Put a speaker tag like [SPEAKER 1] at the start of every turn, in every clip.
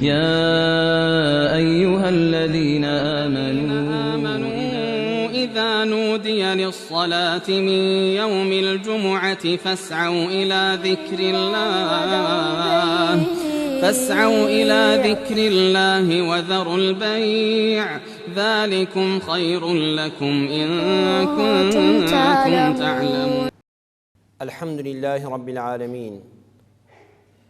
[SPEAKER 1] يا أيها الذين آمنوا إذا نودي للصلاة من يوم الجمعة فاسعوا إلى ذكر الله فاسعوا إلى ذكر الله وذروا البيع ذلكم خير لكم إن كنتم تعلمون.
[SPEAKER 2] الحمد لله رب العالمین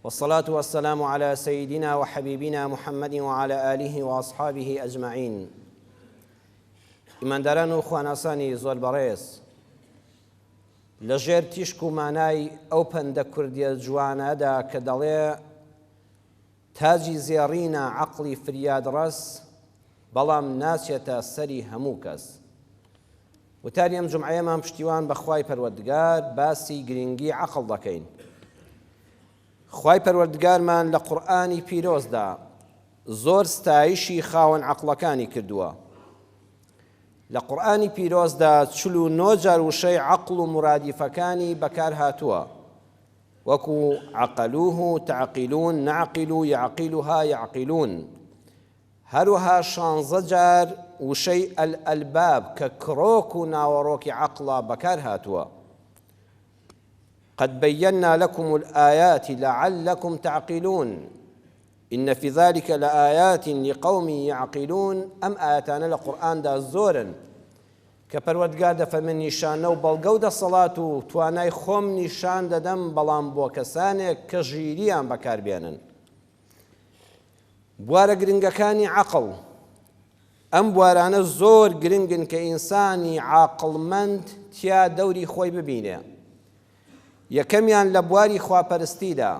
[SPEAKER 2] والصلاة والسلام على سيدنا وحبيبنا محمد وعلى آله وأصحابه أجمعين. ئیمانداران و خواناسانی زۆر بەڕێز، لەژێر تیشک و مانای ئەو پەندە کوردیە جوانەدا کە دەڵێ تاجی زێڕینە عەقڵی فریادڕەس، بەڵام ناچێتە سەری هەموو کەس. وتاری ئەم جومعەیەمان پشتیوان بە خوای پەروەردگار باسی گرنگی عەقڵ دەکەین. خوای پەروەردگارمان لە قورئانی پیرۆزدا زۆر ستایشی خاوەن عەقڵەکانی کردووە. لە قورئانی پیرۆزدا 49 جار وشەی عەقڵ و مرادیفەکانی بەکار هاتووە. وەکو عقلوه تعقلون نعقل یعقلها یعقلون. هەروەها شانزە جار وشەی الالباب کە کڕۆک و ناوەڕۆکی عەقڵە بەکار هاتووە. قد بينا لكم الآيات لعلكم تعقلون إن في ذلك لآيات لقوم يعقلون. ئەم ئایەتانە لە قورئاندا زۆرن کە پەروەردگار دەفەرمێ نیشانە و بەڵگە و دەسەڵات و توانای خۆم نیشان دەدەم بەڵام بۆ کەسانێک کە ژیریان بەکاربێنن. بوارە گرنگەکانی عەقڵ، ئەم بوارانە زۆر گرنگن کە ئینسانی عاقڵمەند تیا دەوری خۆی ببینێ. یەکەمیان لە بواری خواپەرستیدا،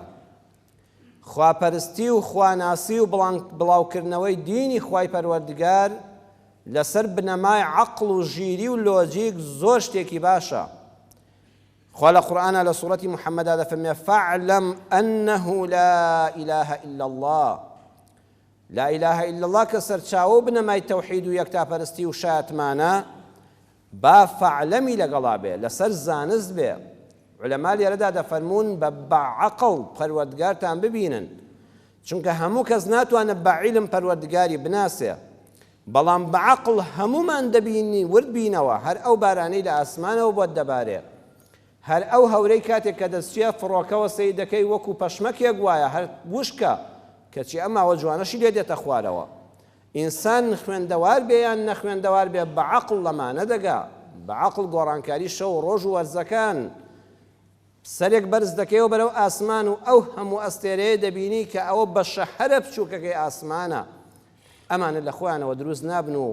[SPEAKER 2] خواپەرستی و خواناسی و بڵاوکردنەوەی دینی خوای پەروەردگار لەسەر بنەمای عەقڵ و ژیری و لۆجیک زۆر شتێکی باشە. خوا لە قورئانا لە سوڕەتی محەممەدا دەفەرمێ فاعلم انه لا اله الا الله. لا اله الا الله کە سەرچاوە و بنەمای تەوحید و یەکتاپەرستی و شایەتمانە، با فاعلەمی لەگەڵا بێ، لەسەر زانست بێ. عولەما لێرەدا دەفەرموون بە بە عەقڵ پەروەردگارتان ببینن، چونکە هەموو کەس ناتوانێت بە عیلم پەروەردگاری بناسێ، بەڵام بە عەقڵ هەموومان دەبینی ورد بینەوە، هەر ئەو بارانەی لە ئاسمانەوە بۆت دەبارێ، هەر ئەو هەورەی کاتێک کە دەچیە فڕۆکەوە سەیر دەکەی وەکو پەشمەکێک وایە هەر وشکە، کەچی ئەم ئاوە جوانەشی لێ دێتە خوارەوە. ئینسان خوێندەوار بێ یان نەخوێندەوار بێ بە عەقڵ لەمانە دەگا، بە عەقڵ گۆڕانکاری شەو و ڕۆژ و وەرزەکان، سەرێک بەرز دەکەیەوە بەرەو ئاسمان و ئەو هەموو ئەستێرەیە دەبینی کە ئەوە بەشە هەرە بچووکەکەی ئاسمانە. ئەمانە لە خۆیانەوە دروست نابن و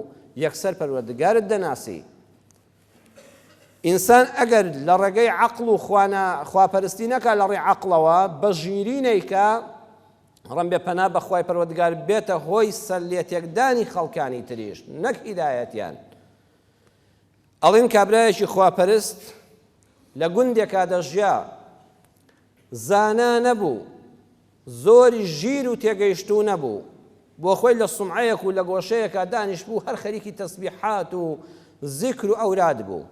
[SPEAKER 2] یەکسەر پەروەردگارت دەناسی. ئینسان ئەگەر لە ڕێگەی عەقڵ و خوانا خواپەرستی نەکا لە ڕێی عەقڵەوە بە ژیری نەیکا، ڕەنبێ پەنا بە خوای پەروەردگار بێتە هۆی سەرلێتێکدانی خەڵکانی تریش نەک هیدایەتیان. ئەڵێن کابرایەکی خواپەرست لە گوندێکا دەژیا، زانا نەبوو، زۆریش ژیر و تێگەیشتوو نەبوو، بۆ خۆی لە سومعەیەک و لە گۆشەیەکا دانیشتبوو هەر خەریکی تەسبیحات و زیکر و ئەوراد بوو.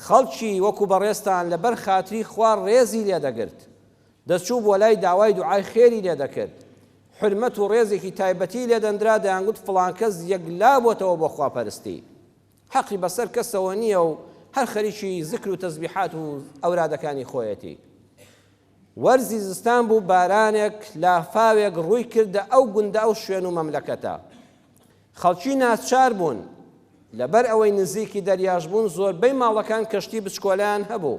[SPEAKER 2] خەڵکی وەکو بەڕێزتان لەبەر خاتری خوا ڕێزی لێ دەگرت، دەچوو بۆ لای داوای دوعای خێری لێ دەکرد، حورمەت و ڕێزێکی تایبەتی لێ دەندرا، دەیانگوت فڵان کەس یەکلا بۆتەوە بۆ خواپەرستی. حەقی بەسەر کەسەوە نییە و هەر خەریکی زکر و تەزبیحات و ئەورادەکانی خۆیەتی. وەرزی زستان بوو بارانێک، لافاوێک ڕووی کردە ئەو گوندە ئەو شوێن و مەملەکەتە. خەڵکی ناچار بوون، لەبەر ئەوەی نزیکی دەریاش بوون زۆربەی ماڵەکان کەشتی بچکۆلەیان هەبوو.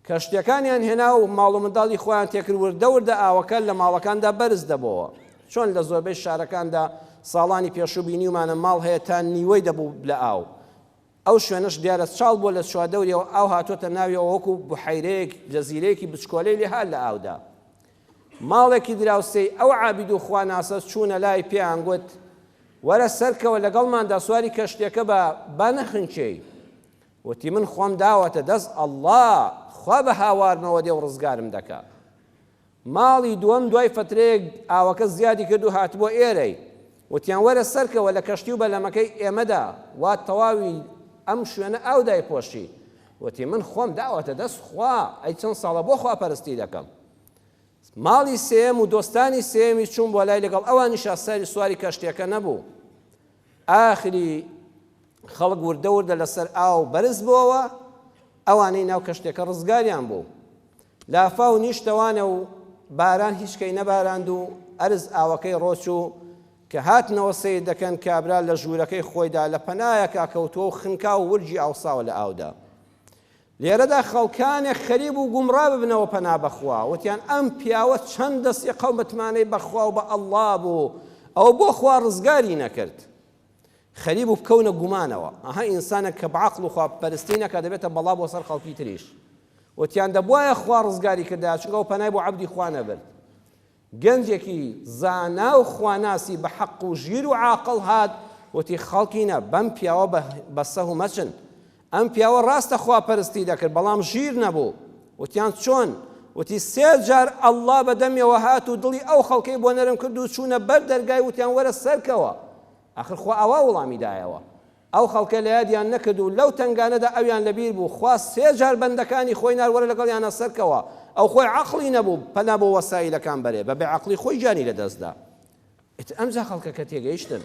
[SPEAKER 2] کەشتیەکانیان هێنا و ماڵ و منداڵی خۆیان تێکرد وردە وردە ئاوەکە لە ماڵەکاندا بەرز دەبۆوە چۆن لە زۆربەی شارەکاندا ساڵانی پێشوو بینیومانە ماڵ هەیە تا نیوەی دەبوو لە ئاو ئەو شوێنەش دیارە چاڵ بووە لە چواردەوریەوە ئاو هاتۆتە ناویەوە وەکو بحەیرەیەک جەزیرەیەکی بچکۆلەی لێ هات لە ئاودا ماڵێکی دراوسێی ئەو عابید و خواناسە چوونە لای پێیان گوت وەرە سەرکەوە لەگەڵماندا سواری کەشتیەکە بە با نەخنکێی وتی من خۆم داوەتە دەست اللە خوا بە هاوارمەوە دێ و ڕزگارم دەکا. ماڵی دووەم دوای فەترەیەک ئاوەکە زیادی کرد و هاتبووە ئێرەی. وتیان وەرە سەرکەوە لە کەشتی و بەلەمەکەی ئێمەدا وا تەواوی ئەم شوێنە ئاو دایپۆشی. وتی من خۆم داوەتە دەست خوا ئەی چەند ساڵە بۆ خواپەرستی دەکەم. ماڵی سێیەم و دۆستانی سێیەمی چوون بۆ لای لەگەڵ ئەوانیشا سەری سواری کەشتیەکە نەبوو. ئاخری خەڵک وردە وردە لەسەر ئاو بەرز بۆوە، ئەوانەی ناو کەشتیەکە ڕزگاریان بوو. لافاو نیشتەوانە و باران هیچکەی نەباراند و ئەرز ئاوەکەی ڕۆچوو، کە هاتنەوە سەیر دەکەن کابرا لە ژوورەکەی خۆیدا لە پەنایەکا کەوتووە و خنکاو و ورگی ئاوساوە لە ئاودا. لێرەدا خەڵکانێک خەریک بوو گومڕا ببنەوە پەنا بەخوا وتیان ئەم پیاوە چەندە سیقە و متمانەی بەخوا و بە ئەڵڵا بوو ئەوە بۆ خوا ڕزگاری نەکرد خەریک بوو بکەونە گومانەوە ئەها ئینسانێک کە بەعەقڵ و خوا پەرستی نەکا دەبێتە بەڵا بۆ سەر خەڵکی تریش وتیان دەبوایە خوا ڕزگاری کردایە چونکە ئەو پەنای بۆ عەبدی خوا نەبرد گەنجێکی زانا و خواناسی بە حەق و ژیر و عاقڵ هات وتی خەڵکینە بەم پیاوە بە سەهو مەچن ئەم پیاوە ڕاستە خواپەرستی دەکرد بەڵام ژیر نەبوو وتیان چۆن وتی سێ جار ئەڵڵا بە دەمیەوە هات و دڵی ئەو خەڵکەی بۆ نەرم کرد و چوونە بەر دەرگای وتیان وەرە سەرکەوە ئاخر خوا ئاوا وڵامی دایەوە ئەو خەڵکە لە یادیان نەکرد و لەو تەنگانەدا ئەویان لەبیر بوو، خوا سێ جار بەندەکانی خۆی نارد وەرە لەگەڵیانا سەرکەوە، ئەو خۆی عەقڵی نەبوو پەنا بۆ وەسایلەکان بەرێ، بە بێ عەقڵی خۆی گیانی لەدەست دا. ئیتر ئەمجا خەڵکەکە تێگەیشتن.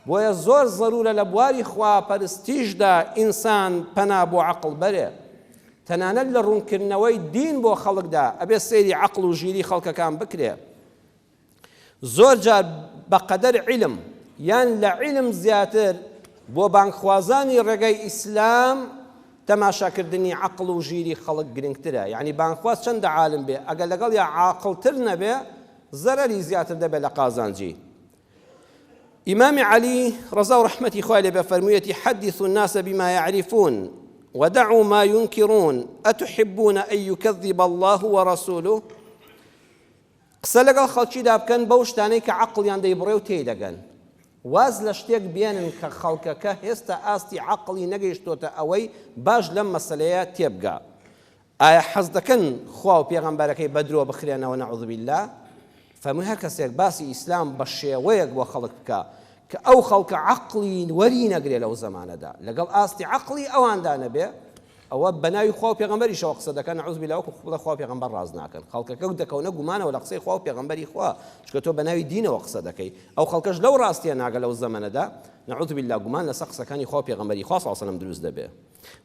[SPEAKER 2] بۆیە زۆر زەرورە لە بواری خواپەرستیشدا ئینسان پەنا بۆ عەقڵ بەرێ. تەنانەت لە ڕوونکردنەوەی دین بۆ خەڵکدا ئەبێ سەیری عەقڵ و ژیری خەڵکەکان بکرێ. زۆر جار بە قەدەر عیلم یان لە عیلم زیاتر بۆ بانگخوازانی ڕێگای ئیسلام تەماشاکردنی عەقڵ و ژیری خەڵک گرنگترە یعنی بانگخواز چەندە عالم بێ ئەگەر لەگەڵیا عاقڵتر نەبێ زەرەری زیاتر دەبێت لە قازانجی. ئیمامی عەلی ڕەزا و ڕەحمەتی خوای لێ بێ فەرموویەتی حدثوا الناس بما يعرفون ودعوا ما ينكرون أتحبون أن يكذب الله ورسوله قسە لەگەڵ خەڵکیدا بکەن بەو شتانەی کە عەقڵیان دەیبڕێ و تێی دەگەن. واز لە شتێک بێنن کە خەڵکەکە هێستا ئاستی عەقڵی نەگەیشتۆتە ئەوەی باش لەم مەسەلەیە تێبگا. ئایا حەز دەکەن خوا و پێغەمبەرەکەی بە درۆ بخرێنەوە نعوذ باللە؟ فەرمووی هەر کەسێک باسی ئیسلام بە شێوەیەک بۆ خەڵک بکا کە ئەو خەڵکە عەقڵی وەری نەگرێ لەو زەمانەدا لەگەڵ ئاستی عەقڵی ئەواندا نەبێ ئەوە بەناوی خوا و پێغەمبەریشەوە قسە دەکەن نعوذ باللە وەکو بڵێ خوا و پێغەمبەر ڕاست ناکەن خەڵکەکە دەکەونە گومانەوە لە قسەی خوا و پێغەمبەری خوا چونکە تۆ بەناوی دینەوە قسە دەکەی ئەو خەڵکەش لەو ڕاستیە ناگە لەو زەمەنەدا نعوذ باللە گومان لەسەر قسەکانی خوا و پێغەمبەری خوا صلی الله علیه وسلم دروست دەبێ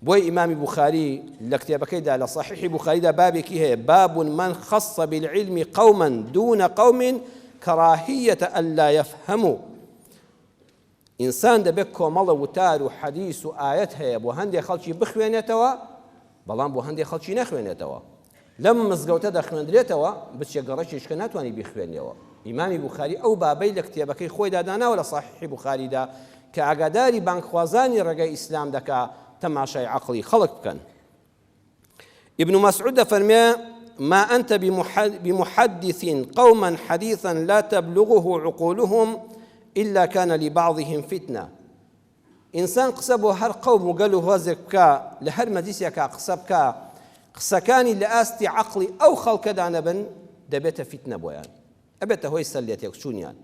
[SPEAKER 2] بۆیە ئیمامی بوخاری لە کتێبەکەیدا لە صحیحی بوخاریدا بابێکی هەیە باب من خص بالعلم قوما دون قوم كراهية ألا يفهموا ئینسان دەبێت کۆمەڵە وتار و حەدیس و ئایەت هەیە بۆ هەندێک خەڵکی بخوێنێتەوە بەڵام بۆ هەندێک خەڵکی نەخوێنێتەوە لەم مزگەوتە دەخوێندرێتەوە بچێ گەڕەکێکە ناتوانانی بیخوێنیەوە ئیمامی بوخاری ئەو بابەی لە کتێبەکەی خۆیدا داناوە لە صحیحی بوخاریدا کە ئاگاداری بانگخوازانی ڕێگای ئیسلام دەکا تەماشای عەقڵی خەڵک بکەن ابن مسعود دەفەرمێ ما أنت بمحدث قوما حديثا لا تبلغه عقولهم إلا كان لبعضهم فتنة ئینسان قسە بۆ هەر قەوم و گەل و هۆزێک بکا لە هەر مەجلیسێکا قسە بکا قسەکانی لە ئاستی عەقڵی ئەو خەڵکەدا نەبن دەبێتە فیتنە بۆیان ئەبێتە هۆی سەر لێتێکچوونیان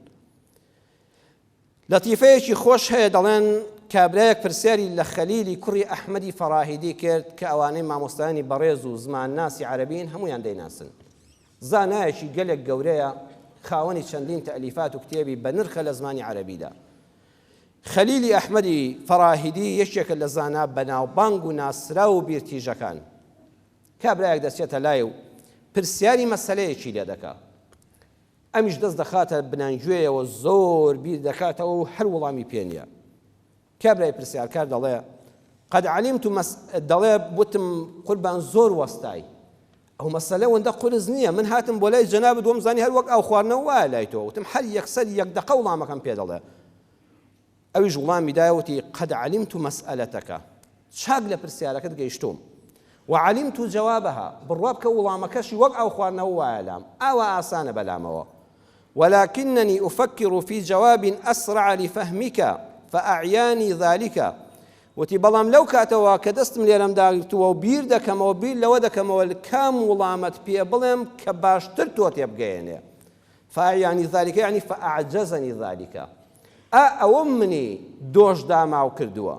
[SPEAKER 2] لەتیفەیەکی خۆش هەیە دەڵێن کابرایەک پرسیاری لە خەلیلی کوڕی ئەحمەدی فەراهیدی کرد کە ئەوانەی مامۆستایانی بەڕێز و زمانناسی عەرەبین هەموویان دەیناسن زانایەکی گەلێک گەورەیە خاوەنی چەندین تەئلیفات و کتێبی بەنرخە لە زمانی عەرەبیدا خەلیلی ئەحمەدی فەراهیدی یەکێکە لە زانا بەناوبانگ و ناسراو و بیرتیژەکان کابرایەک دەچێتە لای و پرسیاری مەسەلەیەکی لێ دەکا ئەمیش دەست دەخاتە بنانگوێیەوە زۆر بیر دەکاتەوە و هەر وڵامی پێ نییە. کابرای پرسیارکار دەڵێ، قد علمت مس دەڵێ وتم قوربان زۆر وەستای. ئەو مەسەلە وەندە قورس نییە، من هاتم بۆ لای جەنابت وەم زانی هەر وەک ئاو خواردنەوە وایە لای تۆ، وتم هەر یەکسەر یەک دەقە وڵامەکەم پێ دەڵێ. ئەویش وڵامی دایە وتی، قد علمت مسئلتک، چاک لە پرسیارەکەت گەیشتووم، وعلمت جوابها، بڕوا بکە وڵامەکەشی وەک ئاو خواردنەوە وایە لام، ئاوا ئاسانە بەلامەوە، ولکننی افکر فی جواب اسرع لفهمک فاعیانی ذلک، وتی بەڵام لەو کاتەوە کە دەستم لێرەم داگرتووە و بیر دەکەمەوە بیر لەوە دەکەمەوە کام وڵامەت پێ بڵێم کە باشتر تۆ تێبگەیەنێ، فاعیانی ذلک یعنی فاعجزنی ذلک ئا ئەوەم منی دۆش داماو کردووە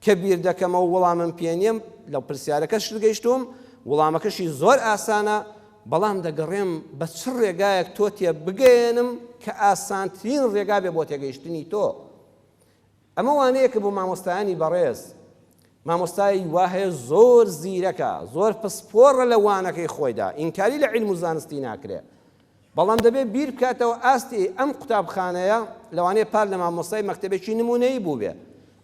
[SPEAKER 2] کە بیر دەکەمەوە وڵامم پێ نییە لە پرسیارەکەشت گەیشتووم وڵامەکەشی زۆر ئاسانە. بەڵام دەگەڕێم بە چ ڕێگایەک تۆ تێ بگەیەنم کە ئاسانترین ڕێگا بێ بۆ تێگەیشتنی تۆ. ئەمە وانەیەکە بۆ مامۆستایانی بەڕێز. مامۆستای وا هەیە زۆر زیرەکە، زۆر پسپۆڕە لە وانەکەی خۆیدا، ئینکاری لە عیلم و زانستی ناکرێ. بەڵام دەبێ بیر بکاتەوە ئاستی ئەم قوتابخانەیە لەوانەیە پار لە مامۆستای مەکتەبێکی نموونەیی بووبێ،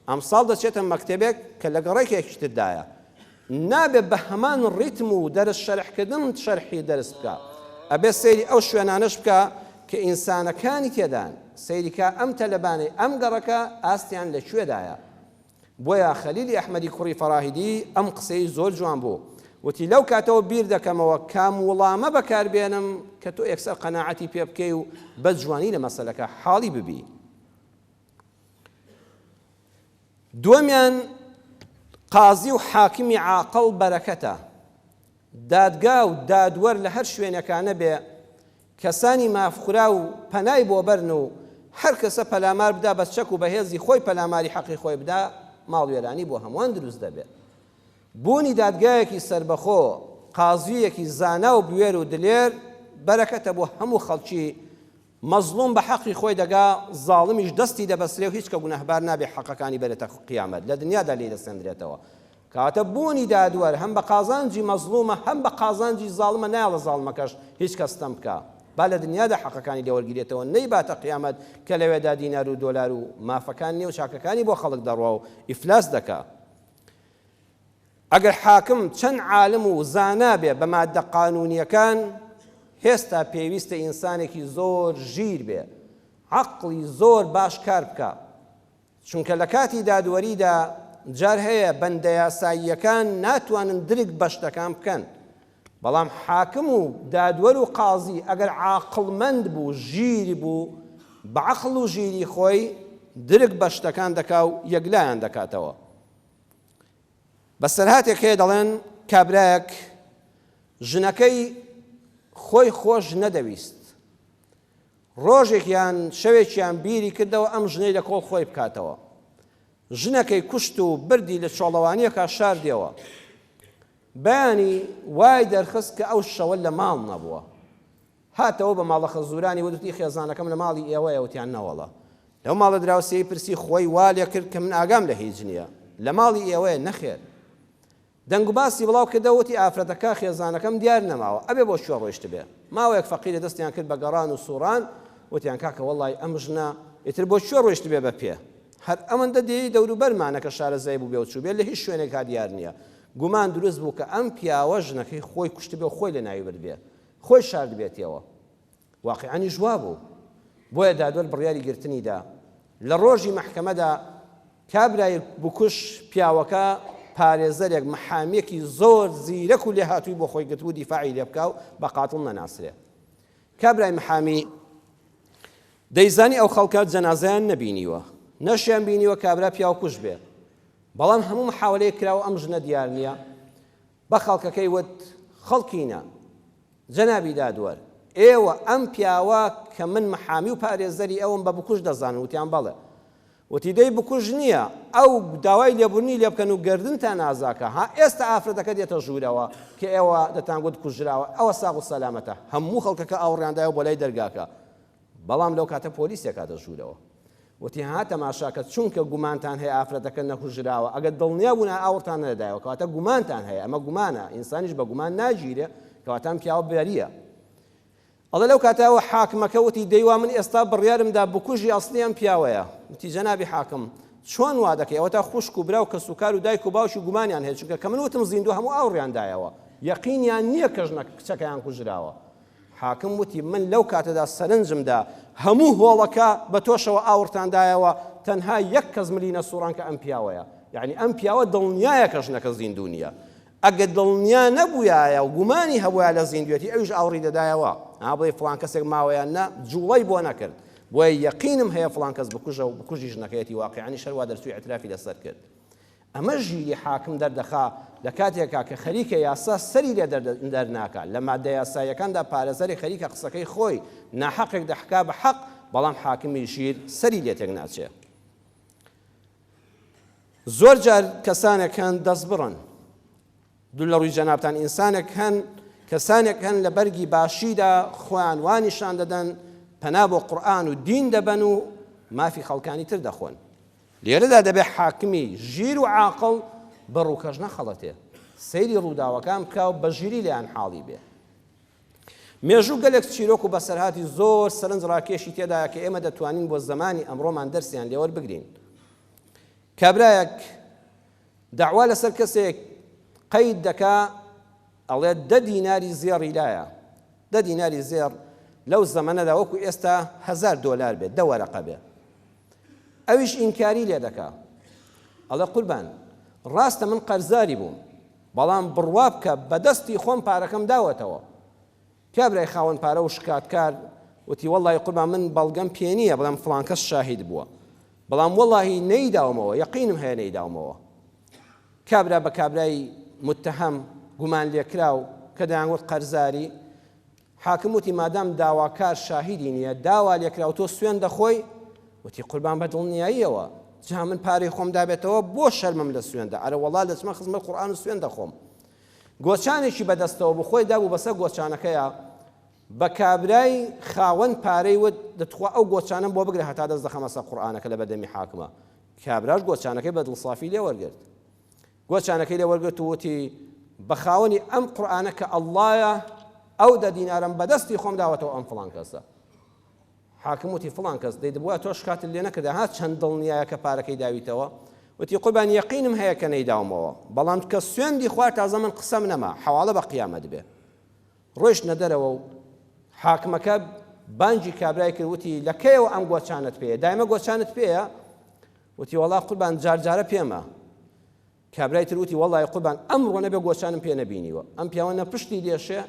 [SPEAKER 2] ئەمساڵ دەچێتە مەکتەبێک کە لە گەڕەکێکی تردایە. نابێ بە هەمان ڕیتم و دەرس شەرحکردن شەرحی دەرس بکا. ئەبێ سەیری ئەو شوێنانەش بکا کە ئینسانەکانی تێدان. سەیری کا ئەم تەلەبانەی ئەم گەڕەکە ئاستیان لە کوێدایە. بۆیە خەلیلی ئەحمەدی کوڕی فەراهیدی ئەم قسەی زۆر جوان بوو. وتی لەو کاتەوە بیر دەکەمەوە کام وڵامە بەکار بێنم کە تۆ یەکسەر قەناعەتی پێ بکەی و بە جوانی لە مەسەلەکە حاڵی ببی. دووەمیان قازی و حاکمی عاقڵ بەرەکەتە. دادگا و دادوەر لە هەر شوێنێکا نەبێ کەسانی مافخوراو پەنای بۆ بەرن و هەر کەسە پەلامار بدا بە چەک و بە هێزی خۆی پەلاماری حەقی خۆی بدا ماڵوێرانی بۆ هەمووان دروست دەبێ. بوونی دادگایەکی سەربەخۆ، قازییەکی زانا و بوێر و دلێر بەرەکەتە بۆ هەموو خەڵکی مەزڵوم بە حەقی خۆی دەگا، زاڵمیش دەستی دەبەسرێ و هیچ کە گوناهبار نابێ حەقەکانی بەرێتە قیامەت، لە دنیادا لێی دەسێندرێتەوە. کەواتە بوونی دادوەر هەم بە قازانجی مەزڵومە هەم بە قازانجی زاڵمە نایەڵێ زاڵمەکەش هیچ کەس ستەم بکا با لە دنیادا حەقەکانی لێ وەرگیرێتەوە نەیباتە قیامەت کە لەوێدا دینار و دۆلار و مافەکان نیە و چاکەکانی بۆ خەڵک دەڕوا و ئیفلاس دەکا. ئەگەر حاکم چەند عالم و زانا بێ بە ماددە قانوونییەکان، هێستا پێویستە ئینسانێکی زۆر ژیر بێ، عەقڵی زۆر باش کار بکا. چونکە لە کاتی دادوەریدا جار هەیە بەندە یاساییەکان ناتوانن درک بە شتەکان بکەن. بەڵام حاکم و دادوەر و قازی ئەگەر عاقڵمەند بوو، ژیر بوو، بە عەقڵ و ژیری خۆی درک بە شتەکان دەکا و یەکلایان دەکاتەوە. بەسەرهاتێک هەیە دەڵێن کابرایەک ژنەکەی خۆی خۆش نەدەویست ڕۆژێکیان شەوێکیان بیری کردەوە ئەم ژنەی لە کۆڵ خۆی بکاتەوە ژنەکەی کوشت و بردی لە چۆڵەوانیەکە شاردیەوە بەیانی وای دەرخست کە ئەو شەوە لە ماڵ نەبووە هاتەوە بە ماڵە خەزوورانی وت وتی خێزانەکەم لە ماڵی ئێوەیە وتیان نەوەڵا لەو ماڵە دراوسێی پرسی خۆی وا لێ کرد کە من ئاگام لە هیچ نییە لە ماڵی ئێوەیە نەخێر دەنگ و باسی بڵاو کردەوە وتی ئافرەتەکە خێزانەکەم دیار نەماوە ئەبێ بۆ کوێ ڕۆیشتبێ ماوەیەک فەقیرە دەستیان کرد بە گەڕان و سوڕان وتیان کاکە وەڵی ئەم ژنە ئیتر بۆ کوێ ڕۆیشتبێ بە پێ هەر ئەوەندە دێی دەوروبەرمانە کە شارەزای بوو بێ و چووبێ لە هیچ شوێنێکا دیار نییە گومان دروست بوو کە ئەم پیاوە ژنەکەی خۆی کوشتبێ و خۆی لە ناوی بردبێ خۆی شاردبێتیەوە. واقیعەنیش وابوو. بۆیە دادوەر بڕیاری گرتنی دا. لە ڕۆژی مەحکەمەدا کابرای بکوژ پیاوەکە پارێزەرێک، محامیەکی زۆر زیرەک و لێهاتووی بۆ خۆی گرتبوو دیفاعی لێ بکا و بە قاتڵ نەناسرێ. کابرای محامی دەیزانی ئەو خەڵکە جەنازەیان نەبینیوە. نەشیان بینیوە کابرا پیاوکوژ بێ. بەڵام هەموو محاوەلەیەک کرا و ئەم ژنە دیار نییە. بە خەڵکەکەی وت، خەڵکینە، جەنابی دادوەر، ئێوە ئەم پیاوە کە من محامی و پارێزەری ئەوم بە بکوژ دەزانن؟ وتیان بەڵێ. وتی دەی بکوژ نییە، ئەو داوای لێبوردنی لێ بکەن و گەردنتان ئازاکە، ها ئێستا ئافرەتەکە دێتە ژوورەوە کە ئێوە دەتانگوت کوژراوە، ئەوە ساغ و سەلامەتە. هەموو خەڵکەکە ئاوڕیان دایەوە بۆ لای دەرگاکە. بەڵام لەو کاتە پۆلیسێک هاتە ژوورەوە. وتی ها تەماشاکە چونکە گومانتان هەیە ئافرەتەکە نەکوژراوە ئەگەر دڵنیا بوونایە ئاوڕتان نەدەدایەوە کەواتە گومانتان هەیە ئەمە گومانە ئینسانیش بە گومان ناگیرێ کەواتە ئەم پیاوە بەریە ئەڵێ لەو کاتەوە حاکمەکە وتی دەیوا من ئێستا بڕیارم دا بکوژی ئەسڵی ئەم پیاوەیە وتی جەنابی حاکم چۆن وا دەکەی ئەوەتا خوشک و برا و کەسوکار و دایک و باوکی گومانیان هەیە چونکە کە من وتم زیندوو هەموو ئاوڕیان دایەوە یەقینیان نییە کە ژنە کچەکەیان کوژراوە حاکم وتی، من لەو کاتەدا سەرنجم دا هەموو هۆڵەکە بە تۆشەوە ئاوڕتان دایەوە، تەنها یەک کەس ملی نەسوڕان کە ئەم پیاوەیە. یەعنی ئەم پیاوە دڵنیایە کە ژنەکە زیندوو نییە. ئەگەر دڵنیا نەبوویایە و گومانی هەبووایە لە زیندوێتی ئەویش ئاوڕی دەدایەوە. ها بڵێی فڵان کەسێک ماوە یان نا، جوڵەی بۆ نەکرد. بۆیە یەقینم هەیە فڵان کەس بکوژە و بکوژی ژنەکەیەتی واقیعەنیش هەروا دەرچوو ئیعترافی لەسەر کرد. ئەمە ژیری حاکم دەردەخا لە کاتێکا کە خەریکە یاسا سەری لێ دەرناکا، لە ماددە یاساییەکاندا پارێزەرێک خەریکە قسەکەی خۆی ناحەقێک دەحکا بە حەق، بەڵام حاکمی ژیر سەری لێ تێک ناچێ. زۆر جار کەسانێک هەن دەستبڕن. دوور لە ڕووی جەنابتان ئینسانێک هەن کە. کەسانێک هەن لە بەرگی باشیدا خۆیان وا نیشان دەدەن پەنا بۆ قورئان و دین دەبەن و مافی خەڵکانی تر دەخۆن. لێرەدا دەبێ حاکمی ژیر و عاقڵ بە ڕووکەش نەخەڵەتێ، سەیری ڕووداوەکان بکا و بە ژیری لێیان حاڵی بێ. مێژوو گەلێک چیرۆک و بەسەرهاتی زۆر سەرنج ڕاکێشی تێدایە کە ئێمە دەتوانین بۆ زەمانی ئەمڕۆمان دەرسیان لێ وەربگرین. کابرایەک دەعوا لەسەر کەسێک قەید دەکا ئەڵێ دە دیناری زێڕی لایە، دە دیناری زێڕ لەو زەمەنەدا وەکو ئێستا هەزار دۆلار بێ، دە وەرەقە بێ. ئەویش ئینکاری لێ دەکا ئەڵێ قوربان ڕاستە من قەرزاری بووم بەڵام بڕوا بکە بەدەستی خۆم پارەکەم داوەتەوە. کابرای خاوەن پارە و شکاتکار وتی وەڵڵاهی قوربان من بەڵگەم پێ نییە بڵێم فڵان کەس شاهید بووە بەڵام وەڵڵاهی نەیداومەوە یەقینم هەیە نەیداومەوە. کابرا بە کابرای متهم گومان لێکراو کە دەیانگوت قەرزاری، حاکم وتی مادام داواکار شاهیدی نییە داوا لێکراو تۆ سوێند دەخۆی؟ وتی قوربان بە دڵنیاییەوە جا من پارەی خۆم دابێتەوە بۆ شەرمم لە سوێندە ئەرە وەڵا دەچمە خزمەت قورئان و سوێند دەخۆم. گۆچانێکی بەدەستەوە بوو خۆی دابوو بەسەر گۆچانەکەیا بە کابرای خاوەن پارەی وت دەتخوا ئەو گۆچانەم بۆ بگرە هەتا دەست دەخەمە سەر قورئانەکە لە بەردەمی حاکمە کابراش گۆچانەکەی بە دڵسافی لێ وەرگرت گۆچانەکەی لێ وەرگرت و وتی بە خاوەنی ئەم قورئانە کە ئەڵڵایە ئەو دە دینارم بەدەستی خۆم داوەتەوە ئەم فڵان کەسە حاکم وتی فڵان کەس دەی دەبوایە تۆ شکاتت لێ نەکردا ها چەند دڵنیایە کە پارەکەی داویتەوە وتی قوربان یەقینم هەیە کە نەیداومەوە بەڵام کە سوێندی خوارد تازە من قسەم نەما حەواڵە بە قیامەت بێ ڕۆیشتنە دەرەوە و حاکمەکە بانگی کابرای کرد وتی لە کەیەوە ئەم گۆچانت پێیە دایمە گۆچانت پێیە وتی وەڵا قوربان جارجارە پێمە کابرای تر وتی، وەڵڵاهی قوربان ئەمڕۆ نەبێ گۆچانم پێ نەبینیوە، ئەم پیاوە نە پشتی دێشێ،